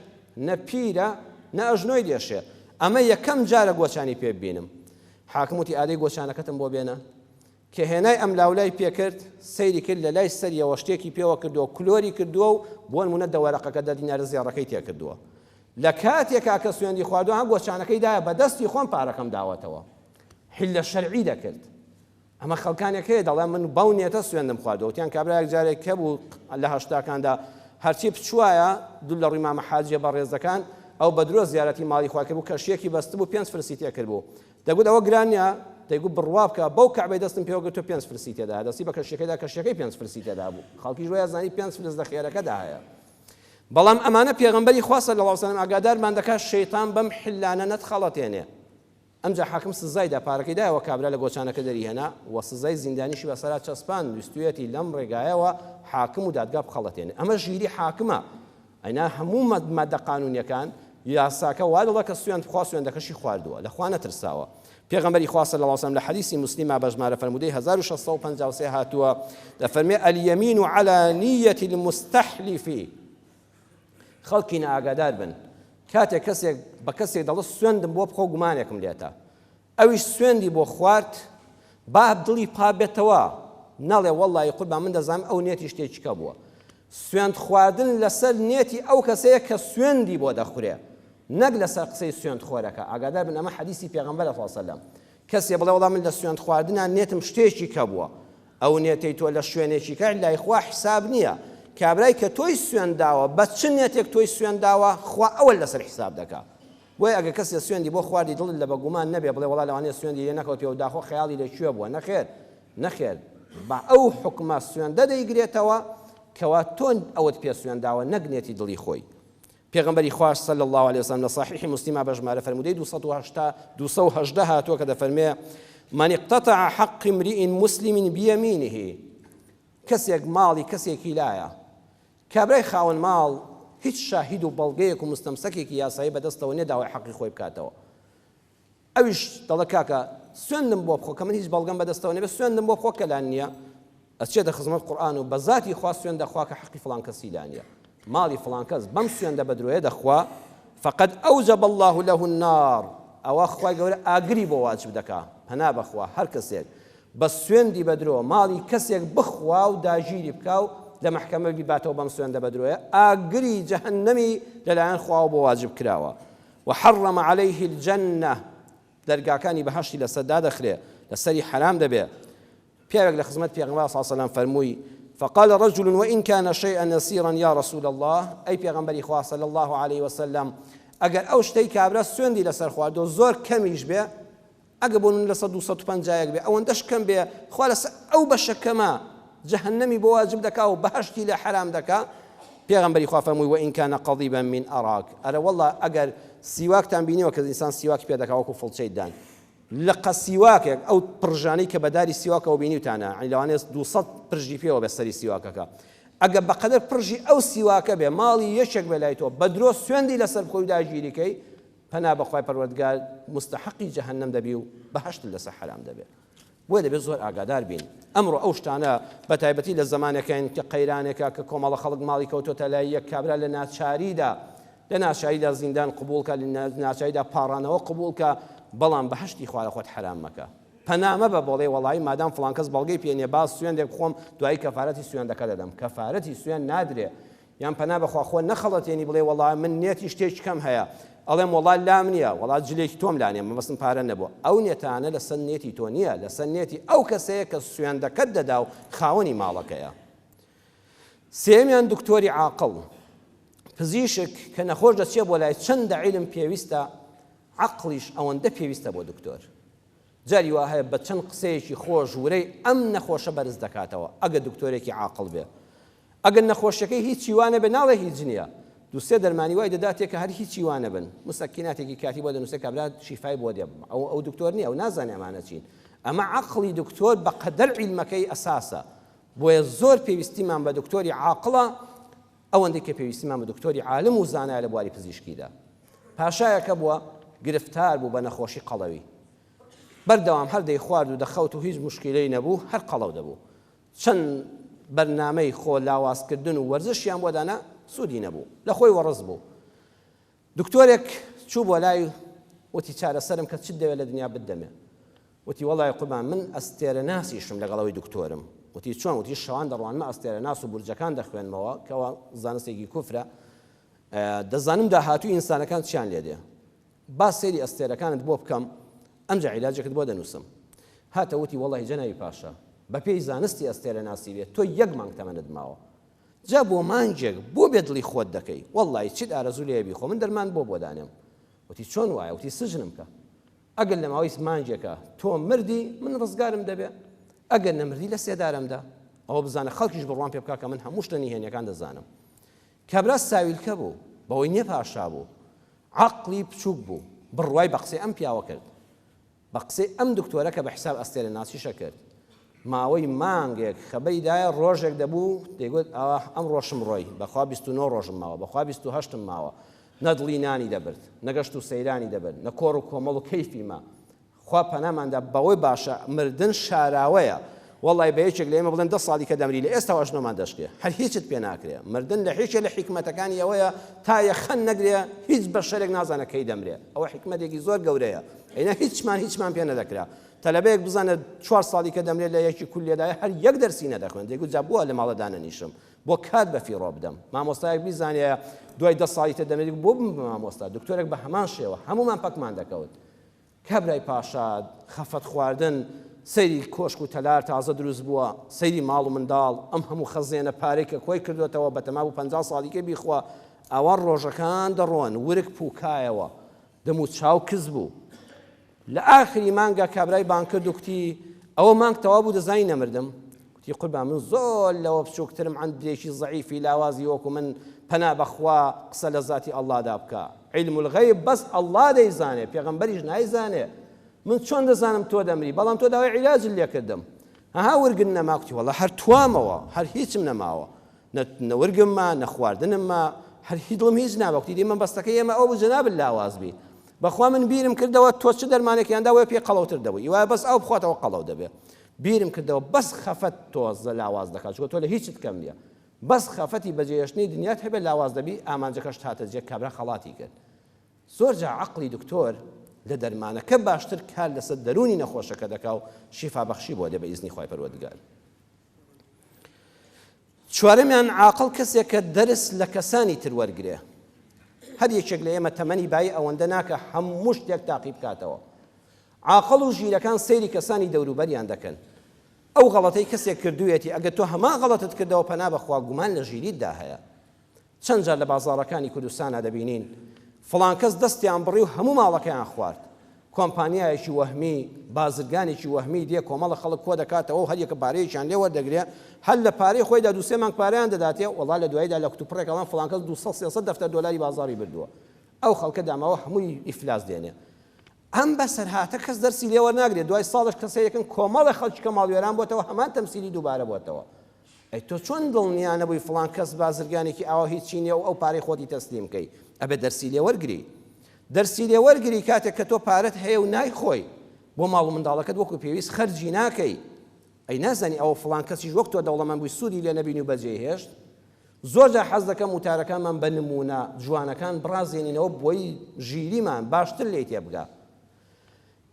[SPEAKER 2] نە پیرە، نە ئەژنۆی دێشێ، ئەمە یەکەم جارە گۆچانی پێ ببینم. حاکم وتی، ئادەی گۆچانەکەتم بۆ بێنە. کە هێنای ئەم لاولای پێ کرد، سەیری کرد لە لای سەریەوە شتێکی پێوە کردووە، کلۆری کردووە و بۆ نموونە دە وەرەقەکە دە دینارە زێڕەکەی تێ کردووە. لە کاتێکا کە سوێندی خواردووە، ها گۆچانەکەی دایە بە دەستی خۆم پارەکەم داوەتەوە. حیلە شەرعی دەکرد. ئەمە خەڵکانێک هەیە دەڵێن من بەو نێتە سوێندم خواردووە وتیان کابرایەک جارێک هەبوو لە هەشتاکاندا هەرچی بچوایە دوو لە ڕووی مامە حاجیە بەڕێزەکان ئەو بە درۆ زیارەتی ماڵی خوا کردبوو کەشیەکی بەستبوو پێنج فلسی تێکردبوو دەگوت ئەوە گران نییە دەیگوت بڕوا بکە بەو کەعبەی دەستم پێوە گرتو پێنج فلسی تێدا دەستی بە کەشیەکەیدا کەشیەکەی پێنج فلسی تێدا بوو خەڵکیش وایە زانی پێنج فلس لە خێرەکەدا هەیە بەڵام ئەمانە پێغەمبەری خوا صلی الله علیه و سلم ئاگادارمان دەکات شەیطان بەم حلانە نەتخەڵەتێنێ ئەمجا حاکم سزای دا پارەکەی دایەوە کابرا لە گۆچانەکە دەریهێنا و سزای زیندانیشی بەسەرا چەسپاند ویستویەتی لەم ڕێگایەوە حاکم و دادگا بخەڵەتێنێ ئەمە ژیری حاکمە ئەینا هەموو مادە قانونیەکان یاساکە وا دەڵێ کە سوێند بخوا سوێندەکەشی خواردووە لە خوا نەترساوە پێغەمبەری خوا صلی الله علیه وسلم لە حەدیسی مسلمە بە ژمارە فەرموودەی 1653 هاتووە دەفەرمێ الیمین علی نیەت المستحلف خەڵکینە ئاگادار بن کاتێک کەسێک بە کەسێک دەڵێ سوێندم بۆ بخۆ گومانێکم لێتە ئەویش سوێندی بۆ خوارد با دڵی پا بێتەوە نەڵێ وەڵی قوربان من دەزانم ئەو نێتی شتێکی کە بووە سوێند خواردن لەسەر نێتی ئەو کەسەیە کە سوێندی بۆ دەخورێ نەک لەسەر قسەی سوێند خۆرەکە ئاگادار بن ئەمە حەدیسی پێغەمبەرە صلی الله علیه وسلم کەسێ بڵێ وەڵا من لە سوێند خواردنا نێتم شتێکی کە بووە ئەو نێتەی تۆ لە شوێنێکی کە لای خوا حساب نییە کابرای کە تۆی سوێند داوە بە چ نێتێک تۆی سوێند داوە خوا ئەوە لەسەر حساب دەکا بۆیە ئەگەر کەسێ سوێندی بۆ خواردی دڵت لە بەگومان نەبێ بڵێ وەڵا لەوانەیە سوێندی لێ نەکەوتێ و داخۆ خەیاڵی لە کوێ بووە نەخێر نەخێر بە ئەو حوکمە سوێندە دەیگرێتەوە کەوا تۆ ئەوت پێ سوێند داوە نەک نێتی دڵی خۆی پێغەمبەری خواش صلی اللە علیە وسلم لە صحیح مسلمە بە ژمارە فەرموودەی 280 218 هاتووە کە دەفەرمێ من اقتطع حق امرئ مسلم بیمینه کەسێک ماڵی کەسێکی لایە کابرای خاوەن ماڵ هیچ شاهید و بەڵگەیەک و مستەمسەکێکی یاسایی بەدەستەوە نیە داوای حەقی خۆی بکاتەوە ئەویش دەڵێ کاکە سوێندم بۆ بخۆ کە من هیچ بەڵگەم بەدەستەوە نەبێ سوێندم بۆ بخۆ کە لان نییە ئەچێتە خزمەت قورئان و بە زاتی خوا سوێند دەخوا کە حەقی فڵان کەسی لا نییە ماڵی فڵان کەس بەم سوێندە بە درۆیە دەخوا فقد أوجب الله له النار ئەوە خوای گەورە ئاگری بۆ واجب دەکا پەنا بەخوا هەر کەسێک بە سوێندی بە درۆ ماڵی کەسێک بخوا و داگیری بکا و لە مەحکەمە بیباتەوە بەم سوێندە بە درۆیە ئاگری جەهەنەمی لەلایەن خواوە بۆ واجب کراوە وحرم علیه الجنە، دەرگاکانی بەهەشتی لەسەر دادەخرێ، لەسەری حەرام دەبێ. پیاوێک لە خزمەت پێغەمبەر صلی اللە علیه و سلم فەرمووی، فقال رجل وإن كان شيئا يسيرا يا رسول الله، ئەی پێغەمبەری خوا صلی اللە علیە وسلم ئەگەر ئەو شتەی کابرا سوێندی لەسەر خواردووە زۆر کەمیش بێ، ئەگە بۆ نمونە لەسەر 251 بێ ئەوەندەش کەم بێ خوا لەسەر ئەو بەشە کەمە جەهەنەمی بۆ واجب دەکا و بەهەشتی لێ حەرام دەکا. پێغەمبەری خوا فەرمووی وإن كان قضیبا من أراک، ئەرە وەڵا ئەگەر سیواکتان بینیوە کە ئینسان سیواکی پێ دەکا وەکو فڵچەی دان لقە سیواکێک ئەو پرژانەی کە بە داری سیواکەوە بینیوتانە یانی لەوانەیە 200 پرژی پێوە بێ سەری سیواکەکە ئەگە بەقەدەر پرژی ئەو سیواکە بێ ماڵی یەکێک بێ لای تۆ بە درۆ سوێندی لەسەر بخۆی و داگیری کەی پەنا بەخوای پەروەردگار موستەحەقی جەهەنەم دەبی و بەهەشتت لەسەر حەرام دەبێ. بۆیە دەبێت زۆر ئاگادار بین. ئەمڕۆ ئەو شتانە بە تایبەتی لە زەمانێکین کە قەیرانێکە کە کۆمەڵە خەڵک ماڵی کەوتۆتە لای یەک کابرا لە ناچاریدا لە ناچاریدا زیندان قبوڵکە لە ناچاریدا پاڕانەوە قبوڵکە بەڵام بەهەشتی خوا لە خۆت حەرام مەکە. پەنا مەبە بۆڵێ وەڵایی مادام فڵان کەس بەڵگەی پێ نیە با سوێندێک بخۆم دوایی کەفارەتی سوێندەکە دەدەم. کەفارەتی سوێند نادرێ. یان پەنا بەخوا خۆ نەخەڵەتێنی بڵێ وەڵا من نێتی شتێکی کەم هەیە ئەڵێم وەڵا لام نییە وەڵا جلێکی تۆم لا نییە مەبەستم پارە نەبووە ئەو نێتانە لەسەر نێتی تۆ نییە لەسەر نێتی ئەو کەسەیە کە سوێندەکەت دەدا و خاوەنی ماڵەکەیە. سێیەمیان دکتۆری عاقڵ، پزیشک کە نەخۆش دەچێ بۆ لای چەندە عیلم پێویستە عەقڵیش ئەوەندە پێویستە بۆ دکتۆر. جاری وا هەیە بە چەند قسەیەکی خۆش ورەی ئەم نەخۆشە بەرز دەکاتەوە ئەگەر دکتۆرێکی عاقڵ بێ. ئەگەر نەخۆشیەکەی هیچی وا نەبێ ناڵێ هیچ نییە دوو سێ دەرمانی وای دەداتێ کە هەر هیچی وا نەبن مسەکیناتێکی کاتی بۆ دەنووسێ کابرا شیفای بۆ دێ ئەو ئەو دکتۆر نییە ئەو نازانێ ئەمانە چین ئەمە عەقڵی دکتۆر بە قەدەر عیلمەکەی ئەساسە بۆیە زۆر پێویستیمان بە دکتۆری عاقڵە ئەوەندەی کە پێویستیمان بە دکتۆری عالم و زانایە لە بواری پزیشکیدا. پاشایەکە بووە گرفتار بوو بە نەخۆشی قەڵەوی. بەردەوام هەر دەیخوارد و دەخەوت و هیچ موشکیلەی نەبوو، هەر قەڵەو دەبوو. چەند بەرنامەی خۆ لاوازکردن و وەرزشیان بۆ دانا سوودی نەبوو. لە خۆی وەڕس بوو. دکتۆرێک چوو بۆ لای وتی چارەسەرم کە چت دەوێت لە دنیا بتدەمێ. وتی وەڵای قوربان من ئەستێرەناسیشم لەگەڵ ئەوەی دکتۆرم. وتی چۆن؟ وتی شەوان دەڕوانمە ئەستێرەناس و بورجەکان دەخوێنمەوە کەوا زانستێکی کوفرە دەزانم داهاتووی ئینسانەکان چیان لێ دێ. با سەیری ئەستێرەکانت بۆ بکەم ئەمجا عیلاجێکت بۆ دەنووسم. هاتە وتی وەڵای جەنابی پاشا بەپێی زانستی ئەستێرەناسی بێ تۆ یەک مانگ تەمەنت ماوە. جا بۆ مانگێک بۆ بێ دڵی خۆت دەکەی؟ وەڵای چیت ئارەزوو لێیە بیخۆ من دەرمان بۆ بۆ دانێم. وتی چۆن وایە؟ وتی سجنم کە. ئەگەر لە ماوەی مانگێکا تۆ مردی من ڕزگارم دەبێ، ئەگەر نەمردی لە سێدارەم دە. ئەوە بزانە خەڵکیش بڕوام پێ بکا کە من هەموو شتە نهێنیەکان دەزانم. کابرا ساویلکە بوو، بەوەی نیە پاشا بوو، عەقڵی بچووک بوو، بڕوای بە قسەی ئەم پیاوە کرد. بە قسەی ئەم دکتۆرە کە بە حیساب ئەستێرەناسیشە کرد. ماوەی مانگێک خەبەری دایە ڕۆژێک دەبوو دەیگوت ئاه ئەمڕۆشم ڕۆی، بەخوا 29 ڕۆژم ماوە، بەخوا 28م ماوە. نە دڵی نانی دەبرد، نە گەشت و سەیرانی دەبرد، نە کۆڕ و کۆمەڵ و کەیفی ما. خوا پەنامان دا بەوەی باشە مردن شاراوەیە. وەڵای بە یەکێک لە ئێمە بڵێن دە ساڵی کە دەمری لە ئێستاوە ئەژنۆمان دەشکێ. هەر هیچت پێ ناکرێ. مردن لە یەکێ لە حیکمەتەکانی ئەوەیە تا یەخەن نەگرێ هیچ بەشەرێک نازانێ کەی دەمرێ. ئەوە حیکمەتێکی زۆر گەورەیە. ئەینا هیچمان هیچمان پێ نەدەکرا. تەلەبەیەک بزانێ چوار ساڵی کە دەمرێ لە یەکی کوللیەدایە هەر یەک دەرسی نەدەخوێند. دەیگوت جا بۆ لە ماڵە دانەنیشم. بۆ کات بە فیڕۆ بدەم. مامۆستایەک بیزانیایە دوای دە ساڵی تر دەمرێت بۆ ببم بە مامۆستا. دکتۆرێک بە هەمان شێوە. هەموومان پەکمان دەکەوت. کابرای پاشا خەفەت خواردن، سەیری کۆشک و تەلار تازە دروست بووە، سەیری ماڵ و منداڵ، ئەم هەموو خەزێنە پارەی کە کۆی کردۆتەوە بەتەما بوو 50 ساڵی کە بیخوا، ئاوا ڕۆژەکان دەڕۆن، ورگ پووکایەوە، دەم و چاو کز بوو. لە ئاخری مانگا کابرای بانگ کرد و کوتی، ئەوە مانگ تەواو بوو دەزانی نەمردم؟ کوتی، قوربان من زۆر لەوە بچووکترم عەندێکی زەعیفی لاوازی وەکو من پەنا بە خوا قسە لە زاتی ئەڵڵادا بکە علم الغیب بەس ئەڵڵا دەیزانێ پێغەمبەریش نایزانێ من چۆن دەزانم تۆ دەمری بەڵام تۆ داوای عیلاجت لێ کردم ئەها ورگت نەما کوتی وەڵا هەر توامەوە هەر هیچم نەماوە نە ورگم ما نە خواردنم ما هەر هیچ دڵم هیچ نابا کوتی دەی مەبەستەکەی ئێمە ئەوە بوو جەنابت لاواز بی بەخوا من بیرم کردەوە تۆ چ دەرمانێکیان داوە پێ قەڵەوتر دەبوو ئیوایە بەس ئاو بخواتەوە قەڵەو دەبێ بیرم کردەوە بەس خەفەت تۆزە لاواز دەکات چونکە تۆ لە هیچت کەم نییە بەس خەفەتی بەجێهێشتنی دنیات هەبێت لاواز دەبی ئامانجەکەشت هاتە جێ کابرا خەڵاتی کرد زۆر جا عەقڵی دکتۆر لە دەرمانەکە باشتر کار لەسەر دەروونی نەخۆشەکە دەکا و شیفا بەخشی بۆ دێ بە ئیزنی خوای پەروەردگار. چوارەمیان عاقڵ کەسێکە دەرس لە کەسانی تر وەرگرێ. هەر یەکێک لە ئێمە تەمەنی بایی ئەوەندە ناکە هەموو شتێک تاقی بکاتەوە. عاقڵ و ژیرەکان سەیری کەسانی دەوروبەریان دەکەن. ئەو غەڵەتەی کەسێک کردوویەتی ئەگەر تۆ هەمان غەڵەتت کردەوە پەنا بەخوا گومان لە ژیریتدا هەیە. چەند جار لە بازاڕەکانی کوردستانا دەبینین فڵان کەس دەستیان بڕی و هەموو ماڵەکەیان خوارد. کۆمپانیایەکی وەهمی، بازرگانێکی وەهمی دێ کۆمەڵە خەڵک کۆ دەکاتەوە و هەریەکە پارەیەکیان لێ وەردەگرێ، هەر لە پارەی خۆیدا دوو سێ مانگ پارەیان دەداتێ، وەڵا لە دواییدا لە کوتوپڕێک ئەڵێن فڵان کەس 200 300 دەفتەر دۆلاری بازاڕی بردووە. ئەو خەڵکە داماوە هەمووی ئیفلاس دێنێ. ئەم بەسەرهاتە کەس دەرسی لێ وەرناگرێ، دوای ساڵێک کە سەیرەکەن کۆمەڵێ خەڵکی کە ماڵوێران بۆتەوە هەمان تەمسیلی دووبارە بۆتەوە. ئەی تۆ چۆن دڵنیا نەبووی فڵان کەس بازرگانێکی ئاوا هیچی نییە و ئەو پارەی خۆتی تەسلیم کەی؟ ئەبێ دەرسی لێ وەرگری. دەرسی لێ وەرگری کاتێک کە تۆ پارەت هەیە و نایخۆی، بۆ ماڵ و منداڵەکەت وەکو پێویست خەرجی ناکەی. ئەی نازانی ئەوە فڵان کەسیش وەک تۆ دەوڵەمەند بووی سوودی لێ نەبینی و بەجێی هێشت؟ زۆر جار حەز دەکەم وتارەکانمان بە نموونە جوانەکان بڕازێنینەوە بۆی ژیریمان باشتر لێی تێبگا.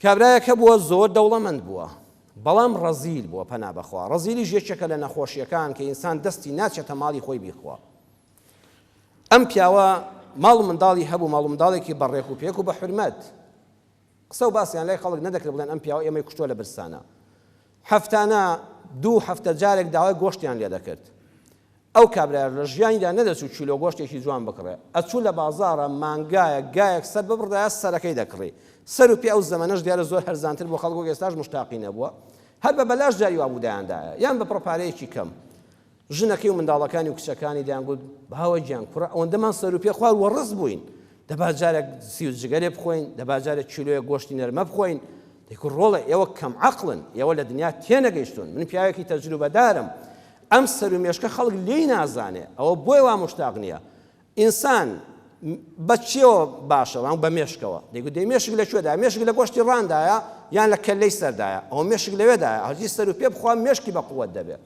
[SPEAKER 2] کابرایەک هەبووە زۆر دەوڵەمەند بووە بەڵام ڕەزیل بووە پەنا بەخوا ڕەزیلیش یەکێکە لە نەخۆشیەکان کە ئینسان دەستی ناچێتە ماڵی خۆی بیخوا. ئەم پیاوە ماڵ و منداڵی هەبوو ماڵ و منداڵێکی بە ڕێک و پێک و بە حورمەت. قسە و باسیان لای خەڵک نەدەکرد بڵێن ئەم پیاوە ئێمەی کوشتووە لە برسانا. هەفتانە دوو هەفتە جارێک داوای گۆشتیان لێ دەکرد. ئەو کابرایەش لە ژیانیدا نەدەچوو کیلۆ گۆشتێکی جوان بکڕێ. ئەچوو لە بازاڕە مانگایەک، گایەک سەر ببڕدایە سەرەکەی دەکڕی. سەر و پێ ئەو زەمەنەش دیارە زۆر هەرزانتر بوو خەڵک وەک ئێستاش موشتاقی نەبووە. هەر بە بەلاش جاری وابوو دایاندایە. یان بە بڕە پارەیەکی کەم. ژنەکەی و منداڵەکانی و کچەکانی دەیانگوت، باوە گیان، کوڕە ئەوەندەمان سەروپێ خوارد وەڕس بووین، دەبا جارێک سیر جگەرێ بخۆین، دەبا جارێک کیلۆیەک گۆشتی نەرمە بخۆین. دەیگوت، ڕۆڵە ئێوە کەم عەقڵن، ئێوە لە دنیا تێنەگەیشتوون، من پیاوێکی تەجروبەدارم، ئەم سەر و مێشکە خەڵک لێی نازانێ، ئەوە بۆیە وا موشتاق نییە. ئینسان بە چیەوە باشە؟ بە مێشکەوە. دەیگوت، دەی مێشک لە کوێدایە؟ مێشک لە گۆشتی ڕاندایە یان لە کەللەی سەردایە؟ ئەوە مێشک لەوێدایە، هەرچی سەر و پێ بخوا مێشکی بە قووەت دەبێ.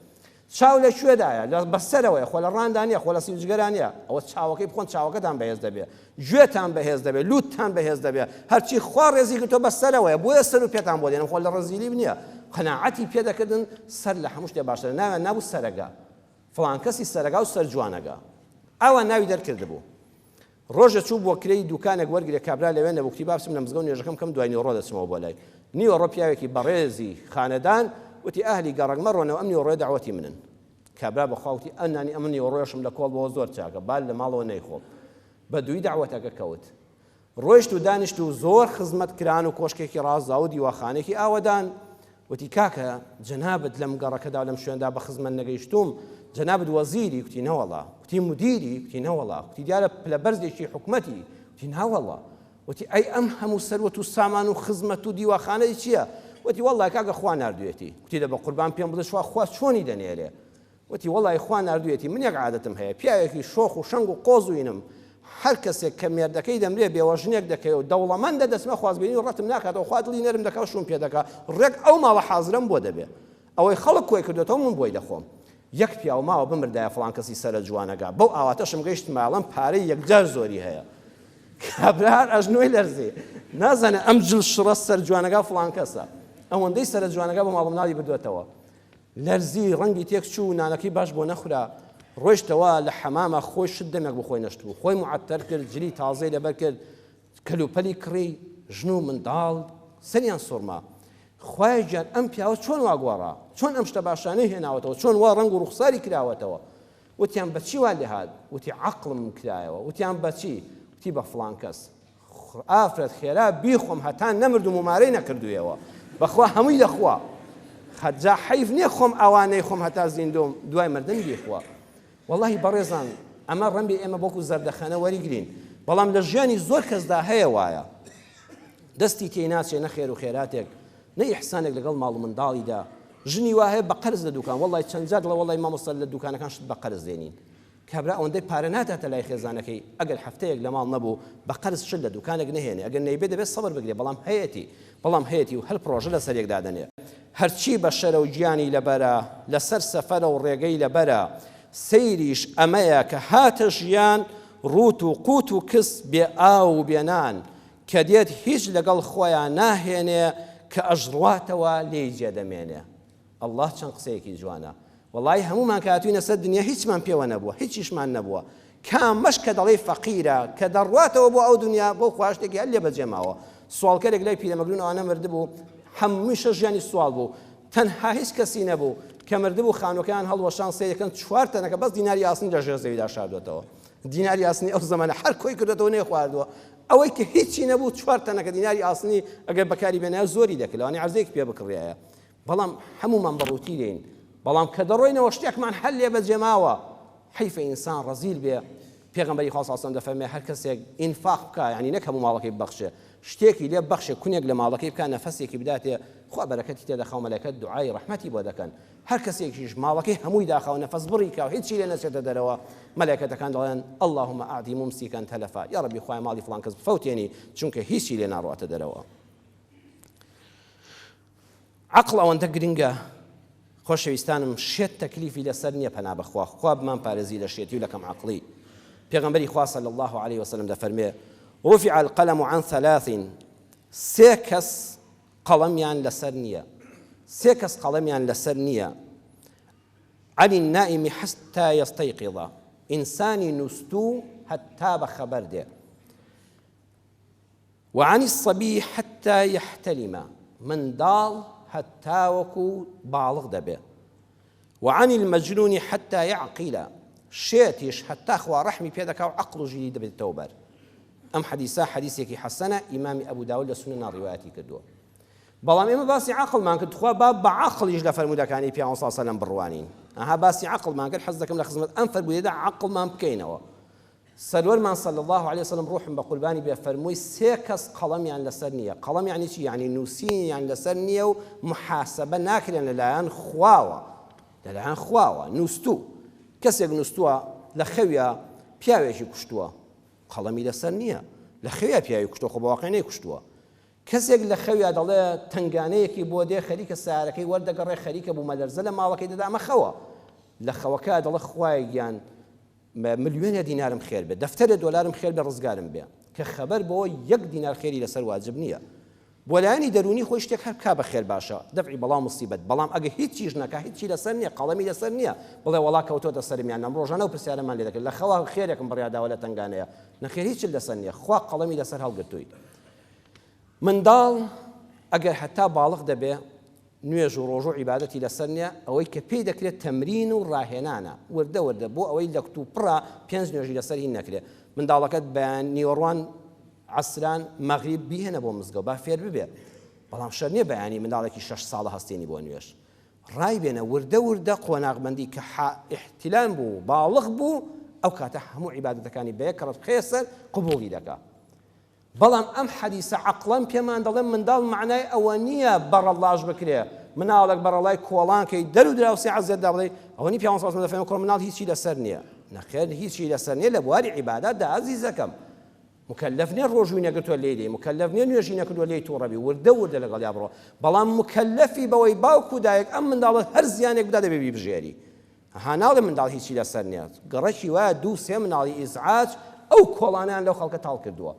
[SPEAKER 2] چاو لە کوێدایە؟ لە بەسەرەوەیە، خۆ لە ڕاندا نییە، خۆ لە سیر و جگەرا نییە. ئەوە چاوەکەی بخۆن چاوەکەتان بەهێز دەبێ، گوێتان بەهێز دەبێ، لووتتان بەهێز دەبێ. هەرچی خوا ڕێزی گرتووە بەسەرەوەیە، بۆیە سەر و پێتان بۆ دێنم، خۆ لە ڕەزیلی نییە. قەناعەتی پێ دەکردن سەر لە هەموو شتێ باشترە. ناویان نابوو سەرەگا. فڵان کەسی سەرەگا و سەرجوانەگا. ئاوا ناوی دەرکردبوو. ڕۆژێ چوو بۆ کرێی دوکانێک وەرگرێ کابرا لەوێ نەبوو کوتی با بچم لە مزگەوت نوێژەکەم بکەم دوای نیوەڕۆ دەچمەوە بۆ لای. نیوەڕۆ پیاوێکی بەڕێزی خانەدان وتی ئەهلی گەڕەک مەڕۆنەوە ئەم نیوەڕۆیە دەعوەتی منن. کابرا بە خوا وتی ئەم نانی ئەم نیوەڕۆیەشم لە کۆڵ بۆوە زۆر چاکە با لە ماڵەوە نەیخۆم. بە دووی دەعوەتەکە کەوت. ڕۆیشت و دانیشت و زۆر خزمەت کران و کۆشکێکی ڕازاو و دیواخانێکی ئاوەدان. وتی کاکە جەنابت لەم گەڕەکەدا و لەم شوێندا بە خزمەت نەگەیشتووم، جەنابت وەزیری؟ کوتی نەوەڵا. کوتی مودیری؟ کوتی نەوەڵا. کوتی دیارە پلە بەرزێکی حکومەتی؟ کوتی ناوەڵا. وتی ئەی ئەم هەموو سەروەت و سامان و خزمەت و دیواخانەی چییە؟ وتی وەڵڵا کاکە خوا ناردوویەتی. کوتی دە بە قوربان پێم بڵێ خوا چۆنی دەنێرێ؟ وتی، وەڵای خوا ناردوویەتی، من یەک عادەتم هەیە، پیاوێکی شۆخ و شەنگ و قۆزوینم، هەر کەسێک کە مێردەکەی دەمرێ بێوەژنێک دەکەوێ و دەوڵەمەندە دەچمە خوازبێنی و ڕەتم ناکاتەوە، خوا دڵی نەرم دەکا و شووم پێ دەکا، ڕێک ئەو ماڵە حازرەم بۆ دەبێ. ئەوەی خەڵک کۆی کردۆتەوە من بۆی دەخۆم. یەک پیاو ماوە بمردایە فڵان کەسی سەرە جوانەگا، بەو ئاواتەشم گەیشتمە ئەڵێم پارەی یەکجار زۆری هەیە. کابرا هەر ئەژنۆی لەرزی، نازانێ ئەم جل شڕە سەر جوانەگا فڵان کەسە. ئەوەندەی سەرە جوانەگا بۆ ماڵ و مناڵی بردۆتەوە. لەرزی، ڕەنگی تێک چوو، نانەکەی باش بۆ نەخورا، ڕۆیشتەوە لە حەمامە خۆی شت دەمێک بوو خۆی نەشتبوو، خۆی موعەتەر کرد، جلی تازەی لەبەر کرد، کەلوپەلی کڕی، ژن و منداڵ سەریان سوڕما. خوایە گیان ئەم پیاوە چۆن وا گۆڕا؟ چۆن ئەم شتە باشانەی هێناوەتەوە؟ چۆن وا ڕەنگ و ڕوخساری کراوەتەوە؟ وتیان بە چی وا لێهات؟ وتی عەقڵم کرایەوە. وتیان بە چی؟ وتی بە فڵان کەس. ئافرەت خێرا بیخۆم هەتا نەمردوم و مارەی نەکردویەوە بەخوا هەمووی دەخوا خەجا حەیف نییە خۆم ئاوا نەیخۆم هەتا زیندوم دوای مردن بیخوا وەڵاهی بەڕێزان ئەمە ڕەنبێ ئێمە وەکو زەردەخەنە وەریگرین بەڵام لە ژیانی زۆر کەسدا هەیە وایە دەستی تێی ناچێ نە خێر و خێراتێک نە ئیحسانێک لەگەڵ ماڵ و منداڵیدا ژنی وا هەیە بە قەرز لە دوکان وەڵی چەند جار دڵە وەڵی مامۆستا لە دوکانەکان شت بە قەرز دێنین کابرا ئەوەندەی پارە ناداتە لای خێزانەکەی ئەگەر هەفتەیەک لە ماڵ نەبوو بە قەرز شت لە دوکانێک نەهێنێ ئەگەر نەیبێ دەبێت سەبر بگرێ بەڵام هەیەتی بەڵام هەیەتی و هەر پڕۆژە لەسەر یەک دادەنێ هەرچی بەشەرە و گیانی لەبەرە لەسەر سەفەرە و ڕێگەی لەبەرە سەیریش ئەمەیە کە هاتە ژیان ڕووت و قووت و کز بێ ئاو و بێ نان کە دێت هیچ لەگەڵ خۆیا ناهێنێ کە ئەشڕواتەوە لێی جێدەمێنێ. اللە چەند قسەیەکی جوانە وەڵایی هەموومان کە هاتوینە سەر دنیا هیچمان پێوە نەبووە هیچیشمان نەبووە کامەش کە دەڵێی فەقیرە کە دەڕواتەوە بۆ ئەو دنیا بۆ خوا شتێکی هەر لێ بەجێ ماوە سواڵکەرێک لای پیرەمەگرون ئەوانە مردبوو هەمیشە ژیانی سواڵ بوو. تەنها هیچ کەسی نەبوو، کە مردبوو خانووەکەیان هەڵوەشان سەیرەکەن چوار تەنەکە بەس دیناری ئاسنی لە ژێر زەویدا شاردۆتەوە. دیناری ئاسنی ئەو زەمەنە هەر کۆی کردۆتەوە نەیخواردووە. ئەوەی کە هیچی نەبوو چوار تەنەکە دیناری ئاسنی ئەگەر بەکاری بێنایە زۆری دەکرد لەوانەیە عەرزەیەکی پێ بکڕیایە. بەڵام هەموومان بە ڕووتی دێین بەڵام کە دەڕۆینەوە شتێکمان هەر لێ بەجێ ماوە حەیفە ئینسان ڕەزیل بێ. پێغەمبەری خوا صلی اللە علیه و سلم دەفەرمێ هەر کەسێک ئینفاق بکا یعنی نەک هەموو ماڵەکەی ببەخشێ شتێکی لێ ببەخشێ کونێک لە ماڵەکەی بکا نەفەسێکی بداتێ خوا بەرەکەتی تێدەخا و مەلائکەت دوعای ڕەحمەتی بۆ دەکەن هەر کەسێکیش ماڵەکەی هەمووی داخا و نەفەس بڕی کا و هیچی لێ نەچێتە دەرەوە مەلائکەتەکان دەڵێن اللهم اعطی ممسکا تلفا یا ربی خوایە ماڵی فڵان کەس بفەوتێنی چونکە هیچی لێ ناڕواتە دەرەوە. عەقڵ ئەوەندە گرنگە خۆشەویستانم شێت تەکلیفی لەسەر نییە پەنا بەخوا خوا بمان پارێزی لە شێتی و لە کەم عەقڵی پێغەمبەری خوا صلی الله علیه وسلم دەفەرمێ رفع القلم عن ثلاث سێ کەس قەڵەمیان لەسەر نییە سێ کەس قەڵەمیان لەسەر نییە عن النائم حتى يستيقظ ئینسانی نوستوو هەتا بە خەبەر دێ وعن الصبی حتی یحتلم، منداڵ هەتاوەکو باڵغ دەبێ. وعن المجنون حتی یعقل، شێتیش هەتا خوا ڕەحمی پێ دەکا و عەقڵ و ژیری دەبێتەوە بەر. ئەم حەدیسە حەدیسێکی حەسەنە، ئیمامی ئەبو داود لە سونەنا ڕیوایەتی کردووە. بەڵام ئێمە باسی عەقڵمان کرد، تخوا با بە عەقڵیش لە فەرموودەکانی پیاوە صلی اللە علیه و سلم بڕوانین. ئەها باسی عەقڵمان کرد، حەز دەکەم لە خزمەت ئەم فەرموودەیەدا عەقڵمان بکەینەوە. سەروەرمان صلی اللە علیە وسلم ڕوحم بە قوربانی بێ فەرمووی سێ کەس قەڵەمیان لەسەر نییە، قەڵەم یانی چی؟ یانی نووسینیان لەسەر نییە و محاسەبە ناکرێن لەلایەن خواوە، لەلایەن خواوە نووستوو، کەسێک نووستووە لە خەویا پیاوێکی کوشتووە، قەڵەمی لەسەر نییە، لە خەویا پیاوی کوشتووە خۆ بە واقع نەیکوشتووە. کەسێک لە خەویا دەڵێ تەنگانەیەکی بۆ دێ خەریکە سەیارەکەی وەردەگەڕێ خەریکە بوومەلەرزە لە ماڵەکەی دەدا ئەمە خەوە، لە خەوەکە دەڵێ خوایە گیان ملیۆنێ دینارم خێر بێ دەفتەرێ دۆلارم خێر بێ ڕزگارم بێ کە خەبەر بۆ یەک دینار خێری لەسەر واجب نییە بۆ لایەنی دەروونی خۆی شتێک هەر بکا بە خێر باشە دەفعی بەڵا موسیبەت بەڵام ئەگە هیچیش نەکا هیچی لەسەر نییە قەڵەمی لەسەر نییە بڵێ وەڵا کەوتۆتە سەرم یان نەم ڕۆژانە ئەو پرسیارەمان لێ دەکرد لە خەوا خێرێکم بڕیار داوە لە تەنگانەیە نەخێر هیچت لەسەر نییە خوا قەڵەمی لەسەر هەڵگرتووی منداڵ ئەگەر هەتا باڵغ دەبێ نوێژ و ڕۆژوو عیبادەتی لەسەر نیە، ئەوەی کە پێی دەکرێت تەمرین و ڕاهێنانە، وردە وردە بۆ ئەوەی لە کتوپڕا پێنج نوێژی لەسەر هین نەکرێ، منداڵەکەت بەیان، نیوەڕوان، عەسران، مەغریب بیهێنە بۆ مزگەوت با فێر ببێ، بەڵام شەرت نیە بەیانی منداڵێکی شەش ساڵە هەستێنی بۆ نوێژ، ڕایبێنە وردە وردە قۆناغبەندی کە حا ئیحتیلام بوو و باڵغ بوو ئەو کاتە هەموو عیبادەتەکانی بە یەک کەڕەت بخەیە سەر قبوڵی دەکا. بەڵام ئەم حەدیسە عەقڵەن پێمان دەڵێ منداڵ مەعنای ئەوە نییە بەڕەڵاش بکرێ، مناڵێک بەڕەڵای کۆڵان کەی دەر و دراوسێ عەزیەت دا بڵێی ئەوە نی پیاوان صلی اللە علیه و سلم دەفەرموێ کوڕە مناڵ هیچی لەسەر نییە، نەخێر هیچی لەسەر نییە لە بواری عیباداتدا ئازیزەکەم مکەلەف نییە ڕۆژووی نەگرتووە لێی دێی، مکەلەف نییە نوێژی نەکردووە لێی تووڕە بی، وردە وردە لەگەڵیا بڕۆ، بەڵام مکەلەفی بەوەی باوک و دایک ئەم منداڵەت هەر زیانێک بدا دەبێ بیبژێری. ها ناڵێم منداڵ هیچی لەسەر نیە گەڕەکی وایە دوو سێ مناڵی ئیزعاج ئەو کۆڵانەیان لەو خەڵکە تاڵ کردووە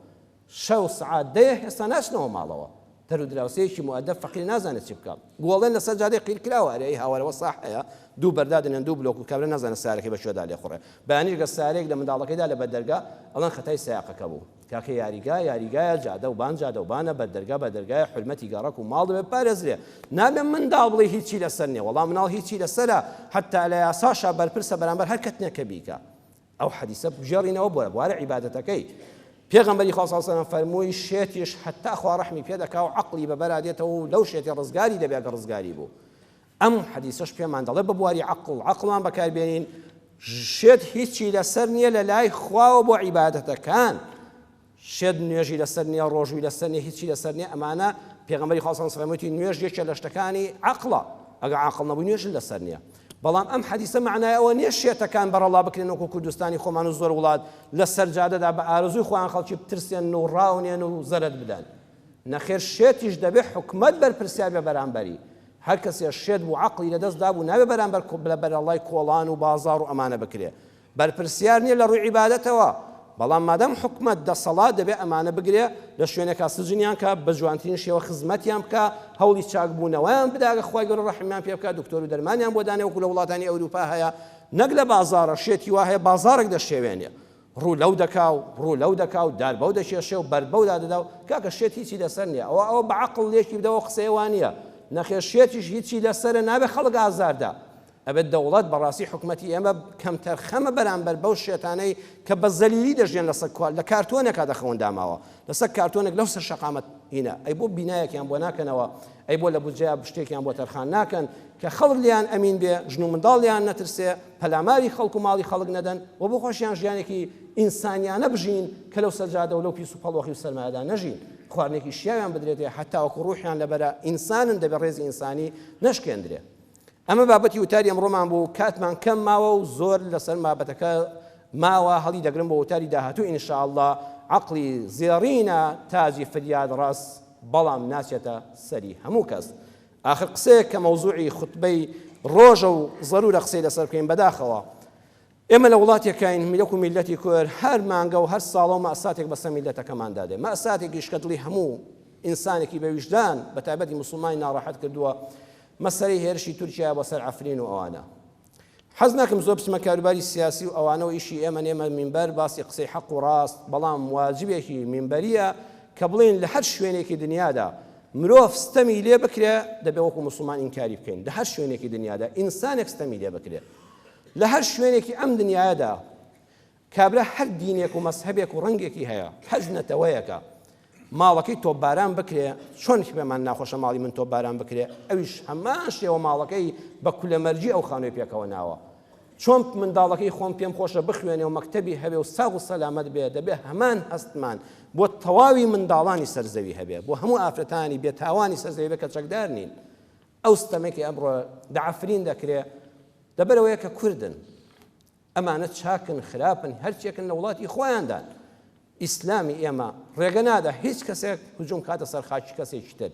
[SPEAKER 2] شەو سەعات دەیە ئێستا ناچنەوە ماڵەوە دەر و دراوسێیەکی موئەدەب فەقیر نازانێت چی بکا گۆڵێن لەسەر جادەی قیر کراوە ئەرێ ئەی هاوارەوە ساح هەیە دوو بەردا دەنێن دوو بلۆک و کابرا نازانێت سارەکەی بە کوێدا لێخوڕێ بەیانیش گەر سارەیەک لە منداڵەکەیدا لە بەردەرگا ئەڵێن خەتای سیاقەکە بوو کاکە یاریگا یاریگایە جادە و بان جادە و بانە بەردەرگا بەردەرگایە حورمەتی گەڕەک و ماڵ دەبێ بپارێزرێ نابێ منداڵ بڵێ هیچی لەسەر نیە وەڵا مناڵ هیچی لەسەرە حەتا لە یاساشا بەرپرسە بەرامبەر هەر کەتنێک کە بیکا ئەو حەدیسە بگێڕینەوە بۆ بوارە عیبادەتەکەی پێغەمبەری خوا صلی الله علیه و سلم فەرمووی شێتیش حەتا خوا ڕەحمی پێ دەکا و عەقڵی بەبەرا دێتەوە و لەو شێتی ڕزگاری دەبێ ئەگەر ڕزگاری بوو ئەم حەدیسەش پێمان دەڵێ بە بواری عەقڵ عەقڵمان بەکاربێنین شێت هیچی لەسەر نییە لە لای خواوە بۆ عیبادەتەکان شێت نوێژی لەسەر نییە ڕۆژووی لەسەر نییە هیچی لەسەر نییە ئەمانە پێغەمبەری خوا صلی الله علیه و سلم وتی نوێژ یەکێ لە شتەکانی عەقڵە ئەگەر عاقڵ نەبووی نوێژت لەسەر نییە بەڵام ئەم حەدیسە معنای ئەوە نییە شێتەکان بەڕەڵا بکرێن وەکو کوردستانی خۆمان و زۆر وڵات لەسەر جادەدا بە ئارەزووی خۆیان خەڵکی بترسێن و ڕاونێن و زەرەد بدەن نەخێر شێتیش دەبێ حکومەت بەرپرسیار بێ بەرامبەری هەر کەسێ شێت بوو عەقڵی لەدەست دابوو نابێ بەرامبەر بەرەڵای کۆڵان و بازاڕ و ئەمانە بکرێ بەرپرسیار نیە لە ڕووی عیبادەتەوە بەڵام مادام حکومەت دەسەڵات دەبێ ئەمانە بگرێ لە شوێنێکا سجنیان کا بە جوانترین شێوە خزمەتیان بکا هەوڵی چاکبوونەوەیان بدا گە خوای گەورە ڕەحمیان پێ بکا دکتۆر و دەرمانیان بۆ دانێ وەکو لە وڵاتانی ئەوروپا هەیە نەک لە بازاڕە شێتی وا هەیە بازاڕێک دەشێوێنێ ڕوو لەو دەکا و ڕوو لەو دەکا و دار بەو دەکێشێ و بەرد بەودا دەدا و کاکە شێت هیچی لەسەر نییە ئەوە ئەوە بە عەقڵ لێکی بدەوە قسەیە وا نییە. نەخێر شێتیش هیچی لەسەرە نابێ خەڵک ئازاردا. ئەبێت دەوڵەت بەڕاستی حکومەتی ئێمە کەمتەرخەمە بەرامبەر بەو شێتانەی کە بە زەلیلی دەژیەن لەسەر کوا لە کارتۆنێکا دەخەون داماوە لەسەر کارتۆنێک لەو سەر شەقامە هینە ئەی بۆ بینایەکیان بۆ ناکەنەوە ئەی بۆ لە بودجەیا شتێکیان بۆ تەرخان ناکەن کە خەڵک لێیان ئەمین بێ ژن و منداڵ لێیان نەترسێ پەلاماری خەڵک و ماڵی خەڵک نەدەن و بۆ خۆشیان ژیانێکی ئینسانیانە بژین کە لەو سەرجادە و لەو پیس و پەڵۆخی و سەرمایەدا نەژین خواردنێکی شیاویان بدرێتێ هەتاوەکو ڕوحیان لەبەرە ئینسانن دەبێ ڕێزی ئینسانی نەشکێندرێ. ئەمە بابەتی وتاری ئەمڕۆمان بوو، کاتمان کەم ماوە و زۆر لەسەر بابەتەکە ماوە، هەڵی دەگرم بۆ وتاری داهاتوو ان شاء اللە، عەقڵی زێڕینە تاجی فریاد ڕەس بەڵام ناچێتە سەری هەموو کەس. ئاخر قسەیەک کە مەوزوعی خوتبەی ڕۆژە و زەرورە قسەی لەسەر بکەین بەداخەوە ئێمە لە وڵاتێکاین وەکو میللەتی کورد هەر مانگە و هەر ساڵە و مەئساتێک بەسەر میللەتەکەماندا دێ، مەئساتێکیش کە دڵی هەموو ئینسانێکی بە ویژدان بە تایبەتی موسڵمانی ناڕەحەت کردووە مەسەلەی هێرشی تورکیایە بۆ سەر عەفرین و ئەوانە. حەز ناکەم زۆر بچمە کاروباری سیاسی و ئەوانە و ئیشی ئێمە نێمە مینبەر باسی قسەی حەق و ڕاست بەڵام واجبێکی مینبەریە کە بڵێین لە هەر شوێنێکی دنیادا مرۆڤ ستەمی لێ بکرێ دەبێ وەکو موسڵمان ئینکاری بکەین لە هەر شوێنێکی دنیادا ئینسانێک ستەمی لێ بکرێ لە هەر شوێنێکی ئەم دنیایەدا کابرا هەر دینێک و مەزهەبێک و ڕەنگێکی هەیە، هەر نەتەوەیەکە، ماڵەکەی تۆپباران بکرێ، چۆن پێمان ناخۆشە ماڵی من تۆپباران بکرێ، ئەویش هەمان شێوە ماڵەکەی بە کولەمەرگی ئەو خانووی پێکەوە ناوە. چۆن منداڵەکەی خۆم پێم خۆشە بخوێنێ و مەکتەبی هەبێ و ساغ و سەلامەت بێ، دەبێ هەمان هەستمان بۆ تەواوی منداڵانی سەر زەوی هەبێ، بۆ هەموو ئافرەتانی بێتاوانی سەر زەوی بێ کە چەکدار نین. ئەو ستەمەی کە ئەمڕۆ لە عەفرین دەکرێ لەبەرئەوەیە کە کوردن. ئەمانە چاکن خراپن هەرچێکن لە وڵاتی خۆیاندان. ئیسلامی ئێمە ڕێگە نادا هیچ کەسێک هجوم کاتە سەر خاکی کەسێکی تر.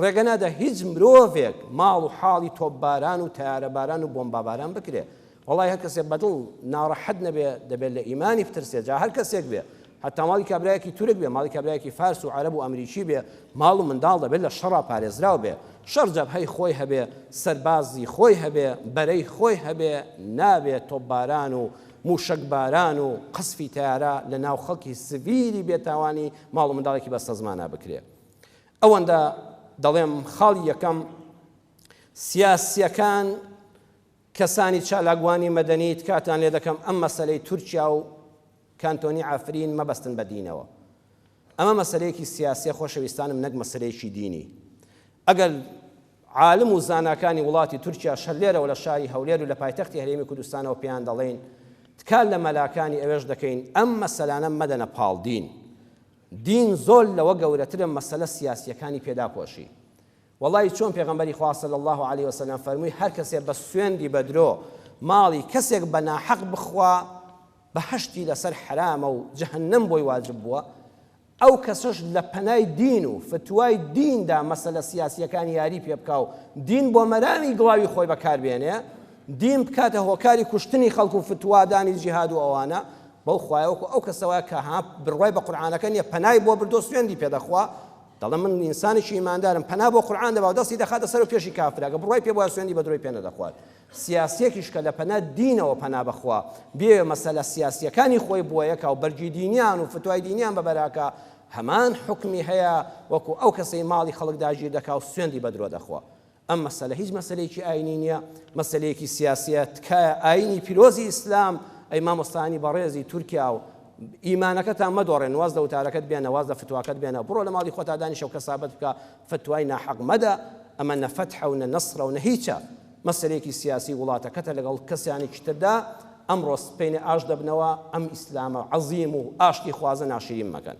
[SPEAKER 2] ڕێگە نادا هیچ مرۆڤێک ماڵ و حاڵی تۆپباران و تەیارەباران و بۆمباباران بکرێ. وەڵای هەر کەسێک بەدڵ ناڕەحەت نەبێ دەبێت لە ئیمانی بترسێ جا هەر کەسێک بێ هەتا ماڵی کابرایەکی تورک بێ ماڵی کابرایەکی فارس و عەرەب و ئەمریکی بێ ماڵ و منداڵ دەبێت لە شەڕا پارێزراو بێ شەڕ جەبهەی خۆی هەبێ سەربازی خۆی هەبێ بەرەی خۆی هەبێ نابێ تۆپباران و موشەکباران و قەسفی تەیارە لە ناو خەڵکی سڤیلی بێتاوانی ماڵ و منداڵێکی بەستەزمانا بکرێ ئەوەندە دەڵێم خاڵی یەکەم سیاسیەکان کەسانی چالاکوانی مەدەنی تکاتان لێ دەکەم ئەم مەسەلەی تورکیا و کانتۆنی عەفرین مەبەستن بە دینەوە. ئەمە مەسەلەیەکی سیاسیە خۆشەویستانم نەک مەسەلەیەکی دینی. ئەگەر عالم و زاناکانی وڵاتی تورکیاش هەر لێرەوە لە شاری هەولێر و لە پایتەختی هەرێمی کوردستانەوە پێیان دەڵێین تکا لە مەلاکانی ئەوێش دەکەین ئەم مەسەلانە مەدەنە پاڵ دین. دین زۆر لەوە گەورەترە مەسەلە سیاسیەکانی پێ داپۆشی. وەڵایی چۆن پێغەمبەری خوا صلی اللە علیە وسلم فەرمووی هەر کەسێ بە سوێندی بە درۆ ماڵی کەسێک بە ناحەق بخوا بەهەشتی لەسەر حەرامە و جەهەنەم بۆی واجب بووە ئەو کەسەش لە پەنای دین و فتوای دیندا مەسەلە سیاسیەکانی یاری پێ بکا و دین بۆ مەرامی گڵاوی خۆی بەکار بێنێ دین بکاتە هۆکاری کوشتنی خەڵک و فتوادانی جیهاد و ئەوانە بەو خوایە وەکو ئەو کەسەوە کە ها بڕوای بە قورعانەکە نییە پەنای بۆ بردۆ سوێندی پێدەخوا دەڵێ من ئینسانێکی ئیماندارم پەنا بۆ قورعان دەبا و دەستی دەخاتە سەر و پێشی کافرە گە بڕوای پێ بوایە سوێندی بە درۆی پێ نەدەخوارد سیاسیەکیش کە لە پەنا دینەوە پەنا بەخوا بێ مەسەلە سیاسیەکانی خۆی بۆ یەکا و بەرگی دینیان و فتوای دینیان بە بەراکا هەمان حوکمی هەیە وەکو ئەو کەسەی ماڵی خەڵک داگیر دەکا و سوێندی بە درۆ دەخوا ئەم مەسەلە هیچ مەسەلەیەکی ئاینی نییە، مەسەلەیەکی سیاسیە، تکایە ئاینی پیرۆزی ئیسلام، ئەی مامۆستایانی بەڕێزی تورکیا و ئیمانەکەتان مەدۆڕێن، واز لە وتارەکەت بێنە، واز لە فتواکەت بێنە، بڕۆ لە ماڵی خۆتا دانیشە و کەسابەت بکە، فتوای ناحەق مەدە، ئەمە نە فەتحە و نە نەسرە و نە هیچە، مەسەلەیەکی سیاسی وڵاتەکەتە لەگەڵ کەسانێکی تردا، ئەمڕۆ سبەینێ ئاشت دەبنەوە، ئەم ئیسلامە عەزیم و ئاشتی خوازە ناشیرین مەکەن.